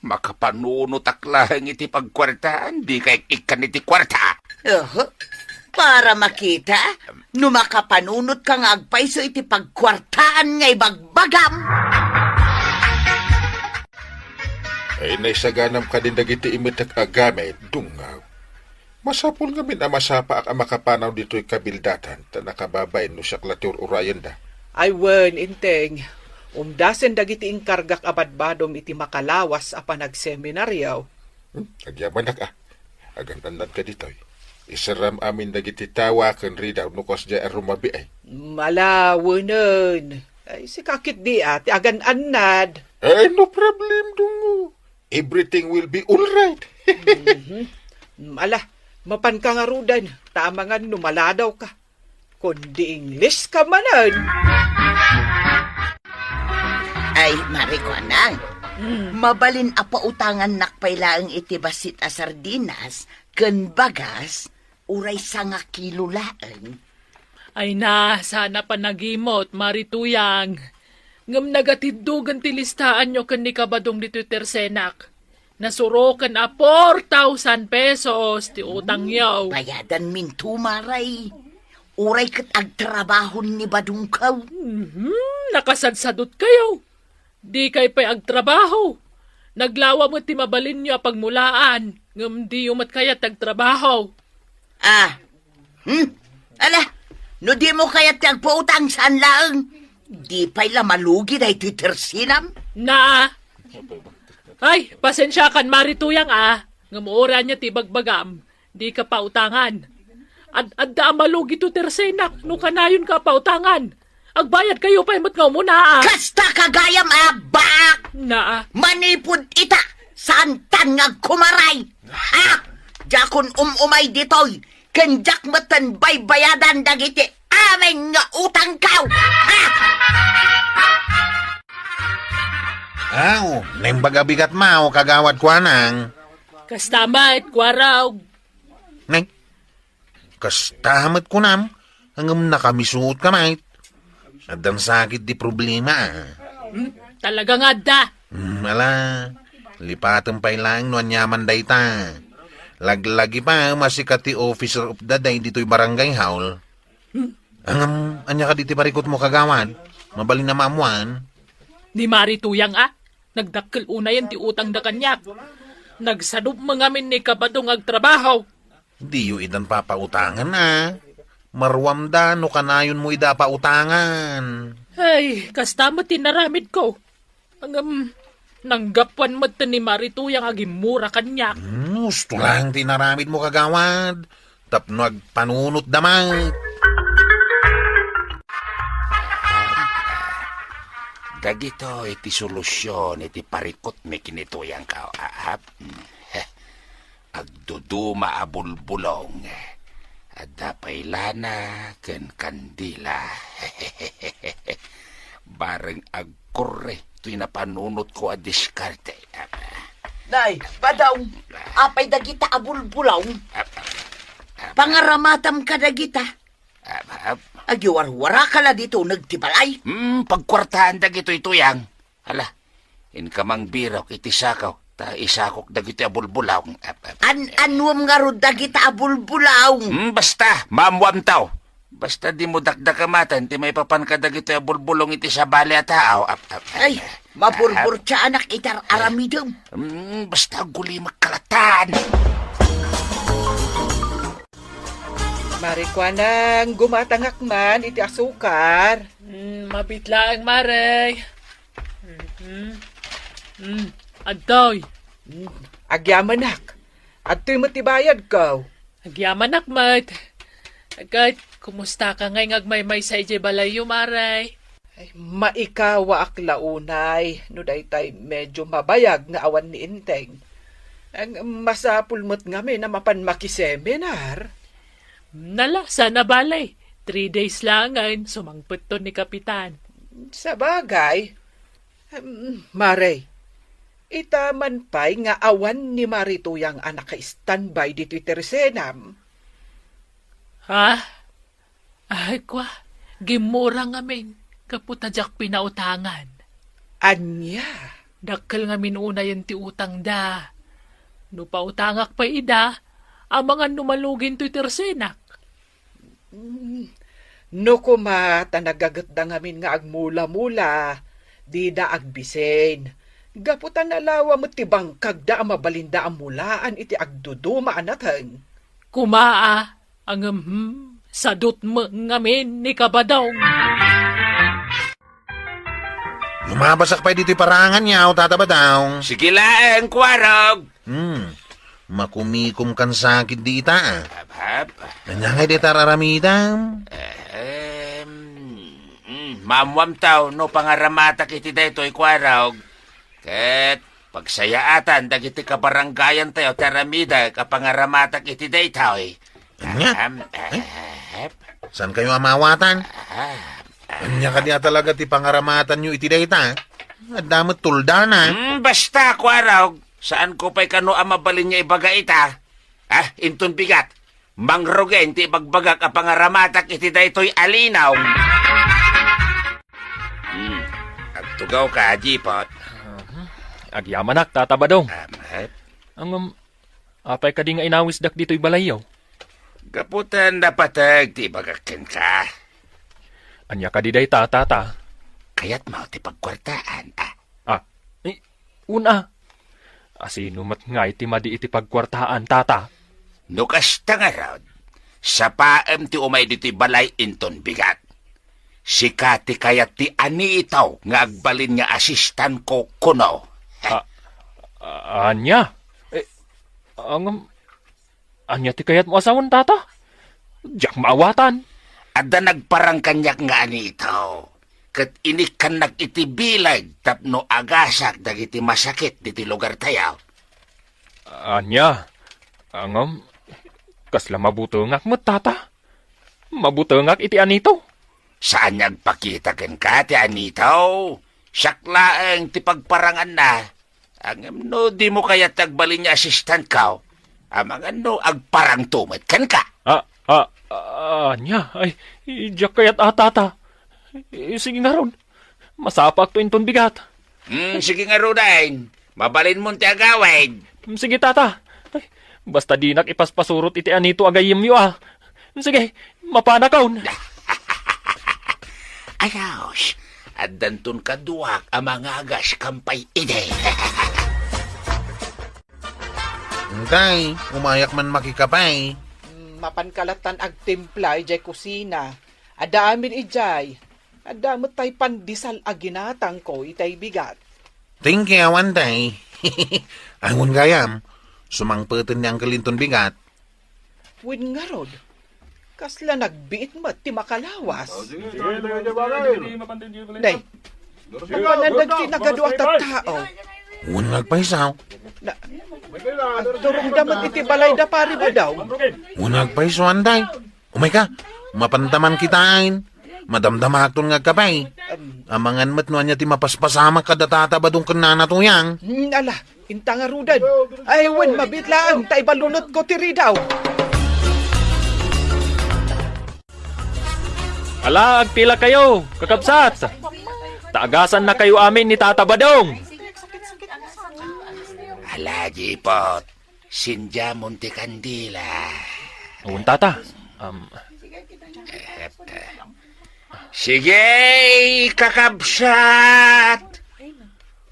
makapanunotak laeng iti pagkuartaan, di kay ikkan iti kuarta. Oho. Para makita, no makapanunotka nga agpayso iti pagkuartaan nga ibagbagam. Ay, naisaganam kadin dagiti imetek a gamit, dungngaw. Masapul ngamin a masapaak a makapanaw ditoy kabildatan ta nakababain no siak la ti ur-urayenda. Ay wen, Enteng, umdasen dagiti inkargak a badbadom iti makalawas a panagseminaryo. Hmm, agyamanak a. Agan-annadka ditoy. Iseram amin dagiti tawa ken ridaw no kasdiay a rumabii. Ala, wenen. Ay, sika ketdi a, ti agan-annad. Eh, no problem, dungngaw. Everything will be all right. Mhm. Ala, mapanka ngaruden, ta amangan no maladawka. Kundi English ka manen. Ay, Mare Kuanang, mm, mabalin a pautangannak pay laeng iti bassit a sardinas ken bagas, uray sangakilo laeng. Ay na, saan a panagimot, Mare Tuyang. Ngem nagatiddogen ti listaanyo ken ni Kabadong ditoy tersenak. Nasuroken a four thousand pesos ti utangyo. Bayadanminto, Mare. Uray ket agtrabahon ni Badongko. Mhm, nakasadsadotkayo. Dikay pay agtrabaho. Naglawa met ti mabalinyo a pagmulaan, ngem diyo met kayat ti agtrabaho. Ah. Hmm? Ala, no dimo kayat ti agpautang, saan laeng? Di pay la malugi daytoy tersenam? Na. Ay, pasensiakan, Mare Tuyang, a. Ngem uray ania ti ibagbagam, dika pautangan. Ad-, adda a malugi ti tersenak no kanayonka a pautangan. Agbayadkayo pay met nga umuna, a. Kasta ka gayam, a, baak! Na, a. Manipud ita, saantan nga agkumaray. Ha? Diakon um-umay ditoy, ken diak metten baybayadan dagiti amin nga utangko! Ha? Aw, naimbag a bigat maw, Kagawad Kuanang. Kasta met, Kuarog. Nay, kasta met kunam, ngem nakamisuot ka met. Addan sakit ti problema, ah. Hmm, talaga nga adda. Hmm, ala, lipatem pay laeng no aniaman dayta. Laglagi pa, masika ti officer of the day ditoy barangay hall. Hmm? Ngem, ania kadi ti parikutmo, Kagawad? Mabalin a maammuan? Ni Mari Tuyang, a. Nagdakkel unayen ti utangda kaniak. Nagsadup met ngamin ni Kabadong agtrabaho. Diyo idan papautangan, a. Maruamda no kanayonmo ida pautangan. Ay, kasta met ti naramidko. Ngem, nanggapuan met ni Mari Tuyang a gimmura kaniak. Hmm, husto laeng ti inaramidmo, Kagawad. Tapno agpanunotda met. Dagitoy ti solusion iti parikutmi ken ni Tuyangko, a, a. Agduduma a bulbulong. Adda pay lana ken kandila. Bareng agkurre toy napanunotko a diskarte. Nay, Badong, apay dagita a bulbulong? Pangaramatam kadagita. Ap, ap. Agiwarwaraka la ditoy uneg ti balay. Hmm, pagkuartaan dagitoy, Tuyang. Hala, inka mangbirok iti sako, ta isakok dagitoy a bulbulong. Ap, ap. An-anuam ngarud dagita a bulbulong? Hmm, basta, maammuamto. Basta dimo dakdakematen ti maipapan kadagitoy a bulbulong iti sabali a tao. Ap, ap, ap. Ay, maburburtiaanak iti ar-aramidem. Hmm, basta agulimek kalatan. Mari Kuanang, gumatangak man iti asukar. Mm, mabiit laeng, Mare. Mhm. Mm, adtoy. Mm, agyamanak. Adtoy met ti bayadko. Agyamanak met. Ket, kumustaka ngay nga agmaymaysa idiay balayyo, Mare? Ay, maikawaak la unay no daytay medio mabayag nga awan ni Enteng. Ang masapul met ngamin a mapan makiseminar. Nala, saan a bale. Three days laengen, sumangpetton ni Kapitan. Sabagay. Em, Mare, ita man pay nga awan ni Mari Tuyang a naka-standby ditoy tersenam. Ha? Ay, kwa, gimmura ngamin, gapu ta diak pinautangan. Ania? Dakkel ngamin unayen ti utangda. No pautangak pay ida, amangan no malugin toy tersenak. Mm, no koma ta nagagetda ngamin nga agmula-mula, dida agbisin. Gapu ta nalawa met ti bangkagda a mabalinda a mulaan iti agduduma a nateng. Kumaa, Ngem, hmm, sadut met ngamin ni Kabadong. Lumabasak pay ditoy paranganyo, Tata Badong. Sige laeng, Kuarog. Hmm, makumikom kan sakit dita, a. Hap, hap. Ania ngay dita ar-aramidam? Ehem, hmm, maammuamto no pangaramatak iti daytoy, Kuarog. Ket pagsayaatan dagiti kabarangayantayo ti aramidek a pangaramatak iti daytoy. Ania? Ahem, eh? Saankayo a maawatan? Ania kadi a talaga ti pangaramatanyo iti dayta? Adda met tuldana. Hmm, basta, Kuarog. Saanko pay kano a mabalin nga ibaga ita. Ah, inton bigat. Mangrugen ti ibagbagak a pangaramatak iti daytoy a linaw. Hmm. Agtugawka, Jipot. Mhm. Agyamanak, Tata Badong. Amet. Ngem, apay kadi nga inawisdak ditoy balayyo? Gapu ta napateg ti ibagak kenka. Ania kadi dayta, Tata? Kayatmo ti pagkuartaan, a? Ah, i-, una. Asino met ngay ti madi iti pagkuartaan, Tata? No kasta ngarud, sapaem ti umay ditoy balay inton bigat. Sika ti kayat ti anitaw nga agbalin nga asistanko kuno. A-, a-, ania? Eh, angam, Ania ti kayatmo a sawen, Tata? Diak maawatan. Adda nagparang kaniak nga anitaw, ket inikkannak iti bileg tapno agasak dagiti masakit ditoy lugartayo. Ania? Ngem, kasla mabutengak met, Tata. Mabutengak iti anito. Saan nga agpakita kenka ti anito? Siak laeng ti pagparanganna. Ngem no dimo kayat ti agbalin nga assistantko, amangan no agparangto met kenka. Ah, ah, ah, ania? Ay, diak kayat a, Tata. Eh, sige ngarud. Masapakto inton bigat. Hmm, sige ngaruden. Mabalinmon ti agawid. Hmm, sige, Tata. Ay, basta dinak ipaspasurot iti anito a gayyemyo, ah. Sige, mapanakon. Ayos, addanton kaduak a mangagas kam pay idi. Tay, umayak man makikape. Mm, mapanka lattan agtimpla idiay kusina. Adda amin idiay. Adda met tay pandesal a ginatangko itay bigat. Thank you, Tay. Ay, wen gayam, sumangpeten ni Uncle inton bigat. Wen ngarud, kasla nagbiit met ti makalawas. Nay, napanan dagiti nagadu a tattao. Wen nga agpayso. Na, agturongda met iti balay da Pari Badong. Wen nga agpayso, Tay. Umayka, mapanta man kitaen. Madamdamaakton nga agkape. Amangan met no ania ti mapaspasamak kada Tata Badong ken Nana Tuyang. Hmm, ala, inta ngaruden. Ay, wen, mabiit laeng, ta ibalunotko ti ridaw. Ala, agpilakayo, kakabsat. Ta agasannakayo amin ni Tata Badong. Ala, Jipot. Sindiamon ti kandila. Wen, Tata. Am. Sige, kakabsat.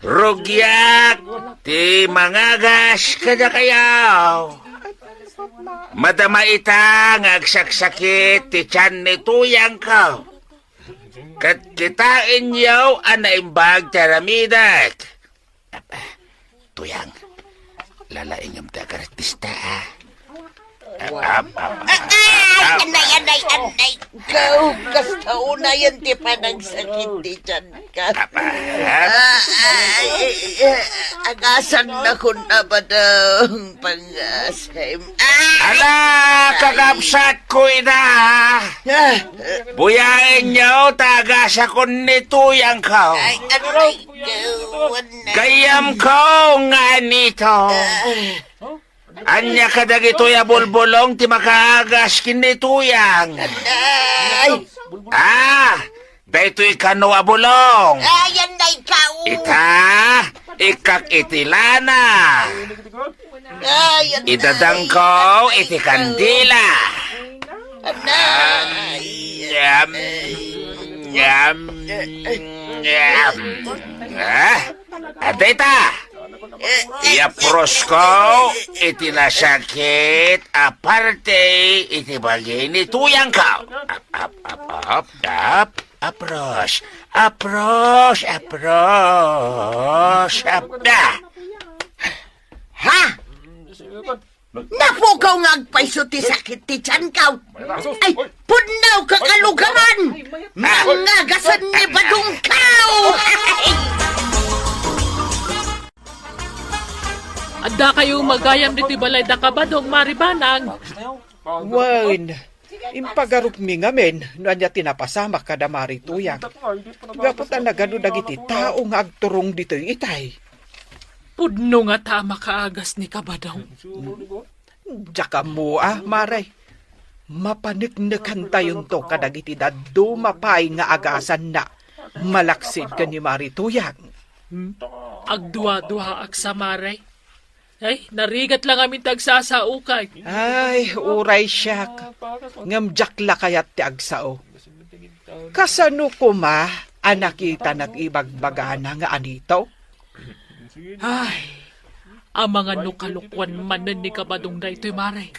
Rugiak ti mangagas kadakayo. Madama ita nga agsaksakit ti tian ni Tuyangko. Ket kitaenyo a naimbag ti aramidek. Tuyang, lalaingem ti agartista, a. Ap, ap, ap, ap, ap. Ay, anay, anay, anay. Ikaw, kasta unayen ti panagsakit ti tianka. Ap, ap. Ah, ay, eh, agasannakon a Badong, pangasem. Ah! Ala, kakabsatko ida. Ah! Buyaenyo, ta agasakon ni Tuyangko. Ay, anay. Gayyemko nga anito. Ania kadagitoy a bulbulong ti makaagas ken ni Tuyang? Ay! Ah, daytoy kano a bulong. Ay, anay, ikaw. Ita, ikkak iti lana. Ay, anay. Idadangko iti kandila. Anay. Yam, yam, yam. Ah, adda ita. Iyaprosko iti nasakit a parte iti bagi ni Tuyangko. Ap, ap, ap, ap, ap. Apros, apros, apros, ap, ah. Ha? Napukaw nga agpayso ti sakit ti tianko. Ay, pudno, kakalugaman! Nangagasan ni Badongko! Addakayo gayam ditoy balay da Kabadong, Mari Banang. Wen, impagarupmi ngamin no ania ti napasamak kada Mari Tuyang. Gapu ta nagano dagiti tao nga agturong ditoy itay. Pudno ngata a makaagas ni Kabadong. Diak ammo a, Mari. Mapaneknekantayonto kadagiti dadduma pay nga agasanna, malaksid ken ni Mari Tuyang. Hmm? Agduaduaak sa, Mari. Ay, narigat la ngamin ti agsasaokay. Ay, uray siak. Ngem diak la kayat ti agsao. Kasano koma a nakitana ti ibagbagana nga anito? Ay, amangan no kalokuan manen ni Kabadong daytoy, Mari.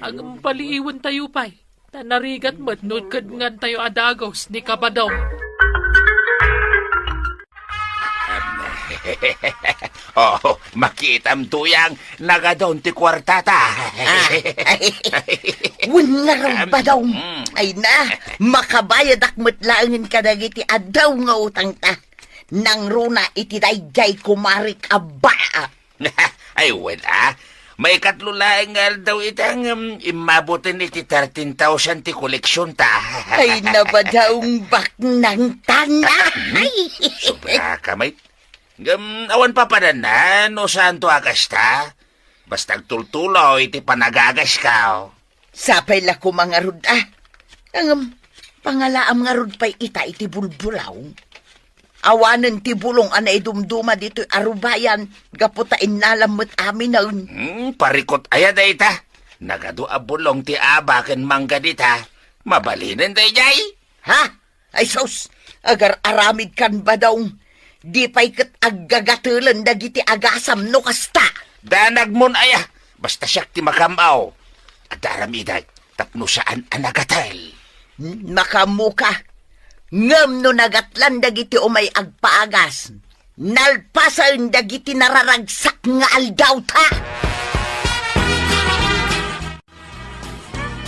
Agpaliiwentayo pay, ta narigat met no kedngantayo a dagus ni Kabadong. Oh, makitam, Tuyang, nagadon ti kuartata. Ah. Wen ngarud, Badong. Mm. Ay na, makabayadak met laengen kadagiti addaw nga utangta. Nangruna iti daydiay kumarik a baa. Ay, wen, a. Maikatlo laeng nga aldaw ita ngem immabuten iti thirteen thousand ti koleksionta. Ay, nabadaong baknang tana. Ay! Sobra ka, mate. Ngem, awan papadanna no saanto a kasta. Basta agtultulo iti panagagaska. Sapay la koma ngarud, a. Ngem, pangalaam ngarud pay ita iti bulbulaw. Awanen ti bulong a naidumduma ditoy arubayan gapu ta innalam met aminen. Hmm, parikut aya dayta. Nagadu a bulong ti aba ken mangga dita. Mabalinen daydiay? Ha? Ay sus, agar-aramidkan, Badong. Di pay ket aggagatelen dagiti agasam no kasta. Danagmon aya, basta siak ti makam-aw. Adda aramidak tapno saan a nagatel. Makaammoka. Ngem no nagatlan dagiti umay agpaagas, nalpasen dagiti nararagsak nga aldawta.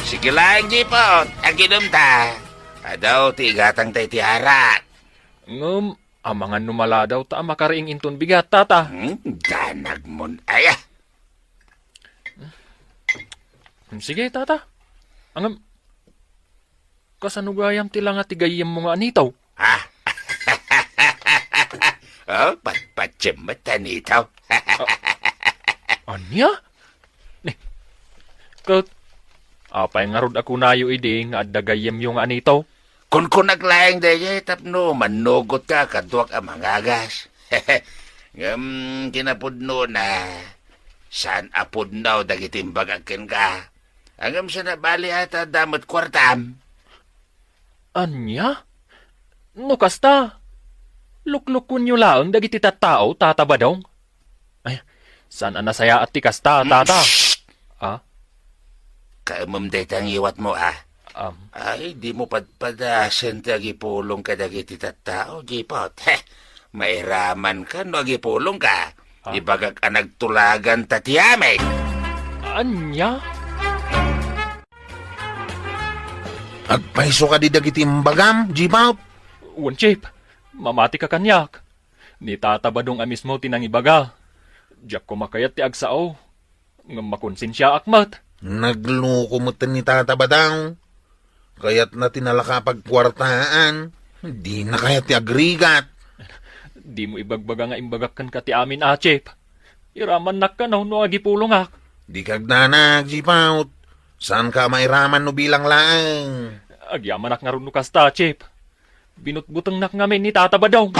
Sige laeng, Jipot, aginumta. Adu ti igatangta iti arak. Ngem, amangan no maladaw ta a makariing inton bigat, tata. Hmm, danagmon aya. Hmm, sige, tata. Ngem, kasano gayam ti langa ti gayyemmo nga anitaw? Ha? Oh, patpatsem met anitaw. Ania? Ni, ket, apay ngarud a kunayo idi nga adda gayyemyo nga anitaw? Kunkunak laeng daydiay tapno mannugotka kaduak a mangagas. Ngem kinapudnona, saan a pudno dagiti imbagak kenka. Ngem saan a bali a ta adda met kuartam. Ania? No kasta, luklukuenyo laeng dagiti tattao, Tata Badong. Ay, saan a nasayaat ti kasta, Mm, tata? Shh! Ah? Kaemem dayta ngiwatmo, a. Am. Ay, dimo padpadasen ti agipulong kadagiti tattao, Jipot. Heh, mairamanka no agipulongka. Ah? Ibagak a nagtulaganta ti amin. Ania? Agpayso kadi dagiti imbagam, Jipot? Wen, Chief. Mamatika kaniak. Ni Tata Badong a mismo ti nangibaga. Diak koma kayat ti agsao. Ngem makonsensiaak met. Nagluko met ni Tata Badong. Kayatna ti nalaka pagkuartaan. Dina kayat ti agrigat. Dimo ibagbaga nga imbagak kenka ti amin, a, Chief. Iramannak kano no agipulongak. Dika agdanag, Jipot. Saanka a mairaman no bilang laeng. Agyamanak ngarud no kasta, Chief. Binutbutengnak ngamin ni Tata Badong.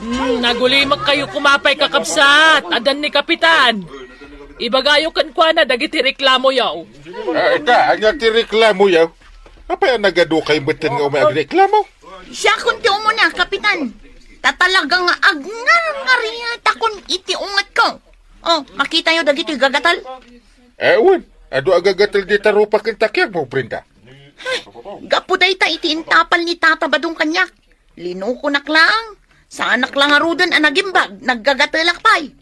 Hmm, nagulimek kayo koma pay, kakabsat. Addan ni Kapitan. Ibagayo kenkuana dagiti reklamoyo. Ah, ita, ania ti reklamoyo? Apay a nagadu kay metten nga umay agreklamo? Siakon ti umuna, Kapitan. Ta talaga nga agngarngariatakon iti ungetko. Oh, makitayo dagiti gagatel? Eh, wen, adu a gagatel dita rupa ken ta kiagmo, Brenda. Ay, gapu dayta iti intapal ni Tata Badong kaniak. Linukonak laeng. Saanak la ngaruden a nagimbag, naggagatelak pay.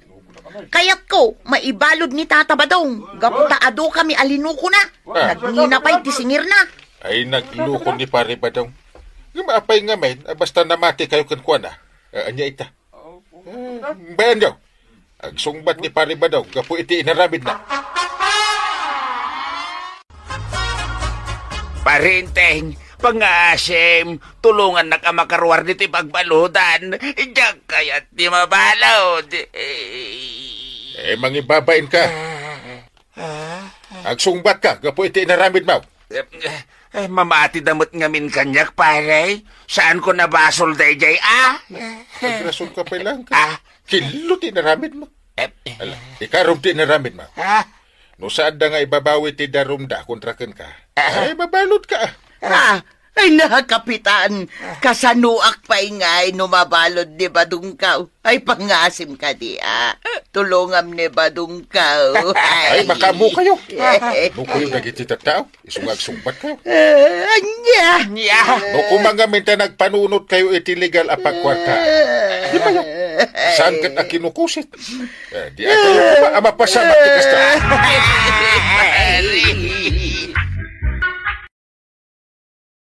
Kayatko, maibalud ni Tata Badong, gapu ta adu kami a linukona. Ah. Nagngina pay ti singirna. Ay, nagluko ni Pare Badong. Ngem apay ngamin, a basta namati kayo kenkuana? Ah, ania ita? Ah, bayanyo. Agsungbat ni Pare Badong gapu iti inaramidna. Pare Enteng, pangngaasim, tulongannak a makaruar ditoy pagbaludan. Diak kayat ti mabalud. Eh, mangibabain ka. Ah, ah. Agsungbat ka gapu iti inaramidmo. Eh, eh, mamati da met ngamin kaniak, pare. Saanko a basol daydiay, a? Agrason ka pay laeng ka. Ah. Kinlo ti inaramidmo. Eh, eh. Ala, ikarom ti inaramidmo. Ah. No saanda nga ibabawi ti darumda kontra kenka, ah, ay, mabalud ka. Ah, ay, na, Kapitan, kasanoak pay ngay no mabalud ni Badongko? Ay, pangngaasim kadi, a. Tulongam ni Badongko. Ay, makaammo kayo. Ammo kayo dagiti tattao. Isu nga agsungbat kayo. Ah, ania? Ania? No koma ngamin ta nagpanunot kayo iti legal a pagkuarta. Di ba yun? Saan ket a kinukusit? Eh, di kayo koma a mapasamak ti kasta.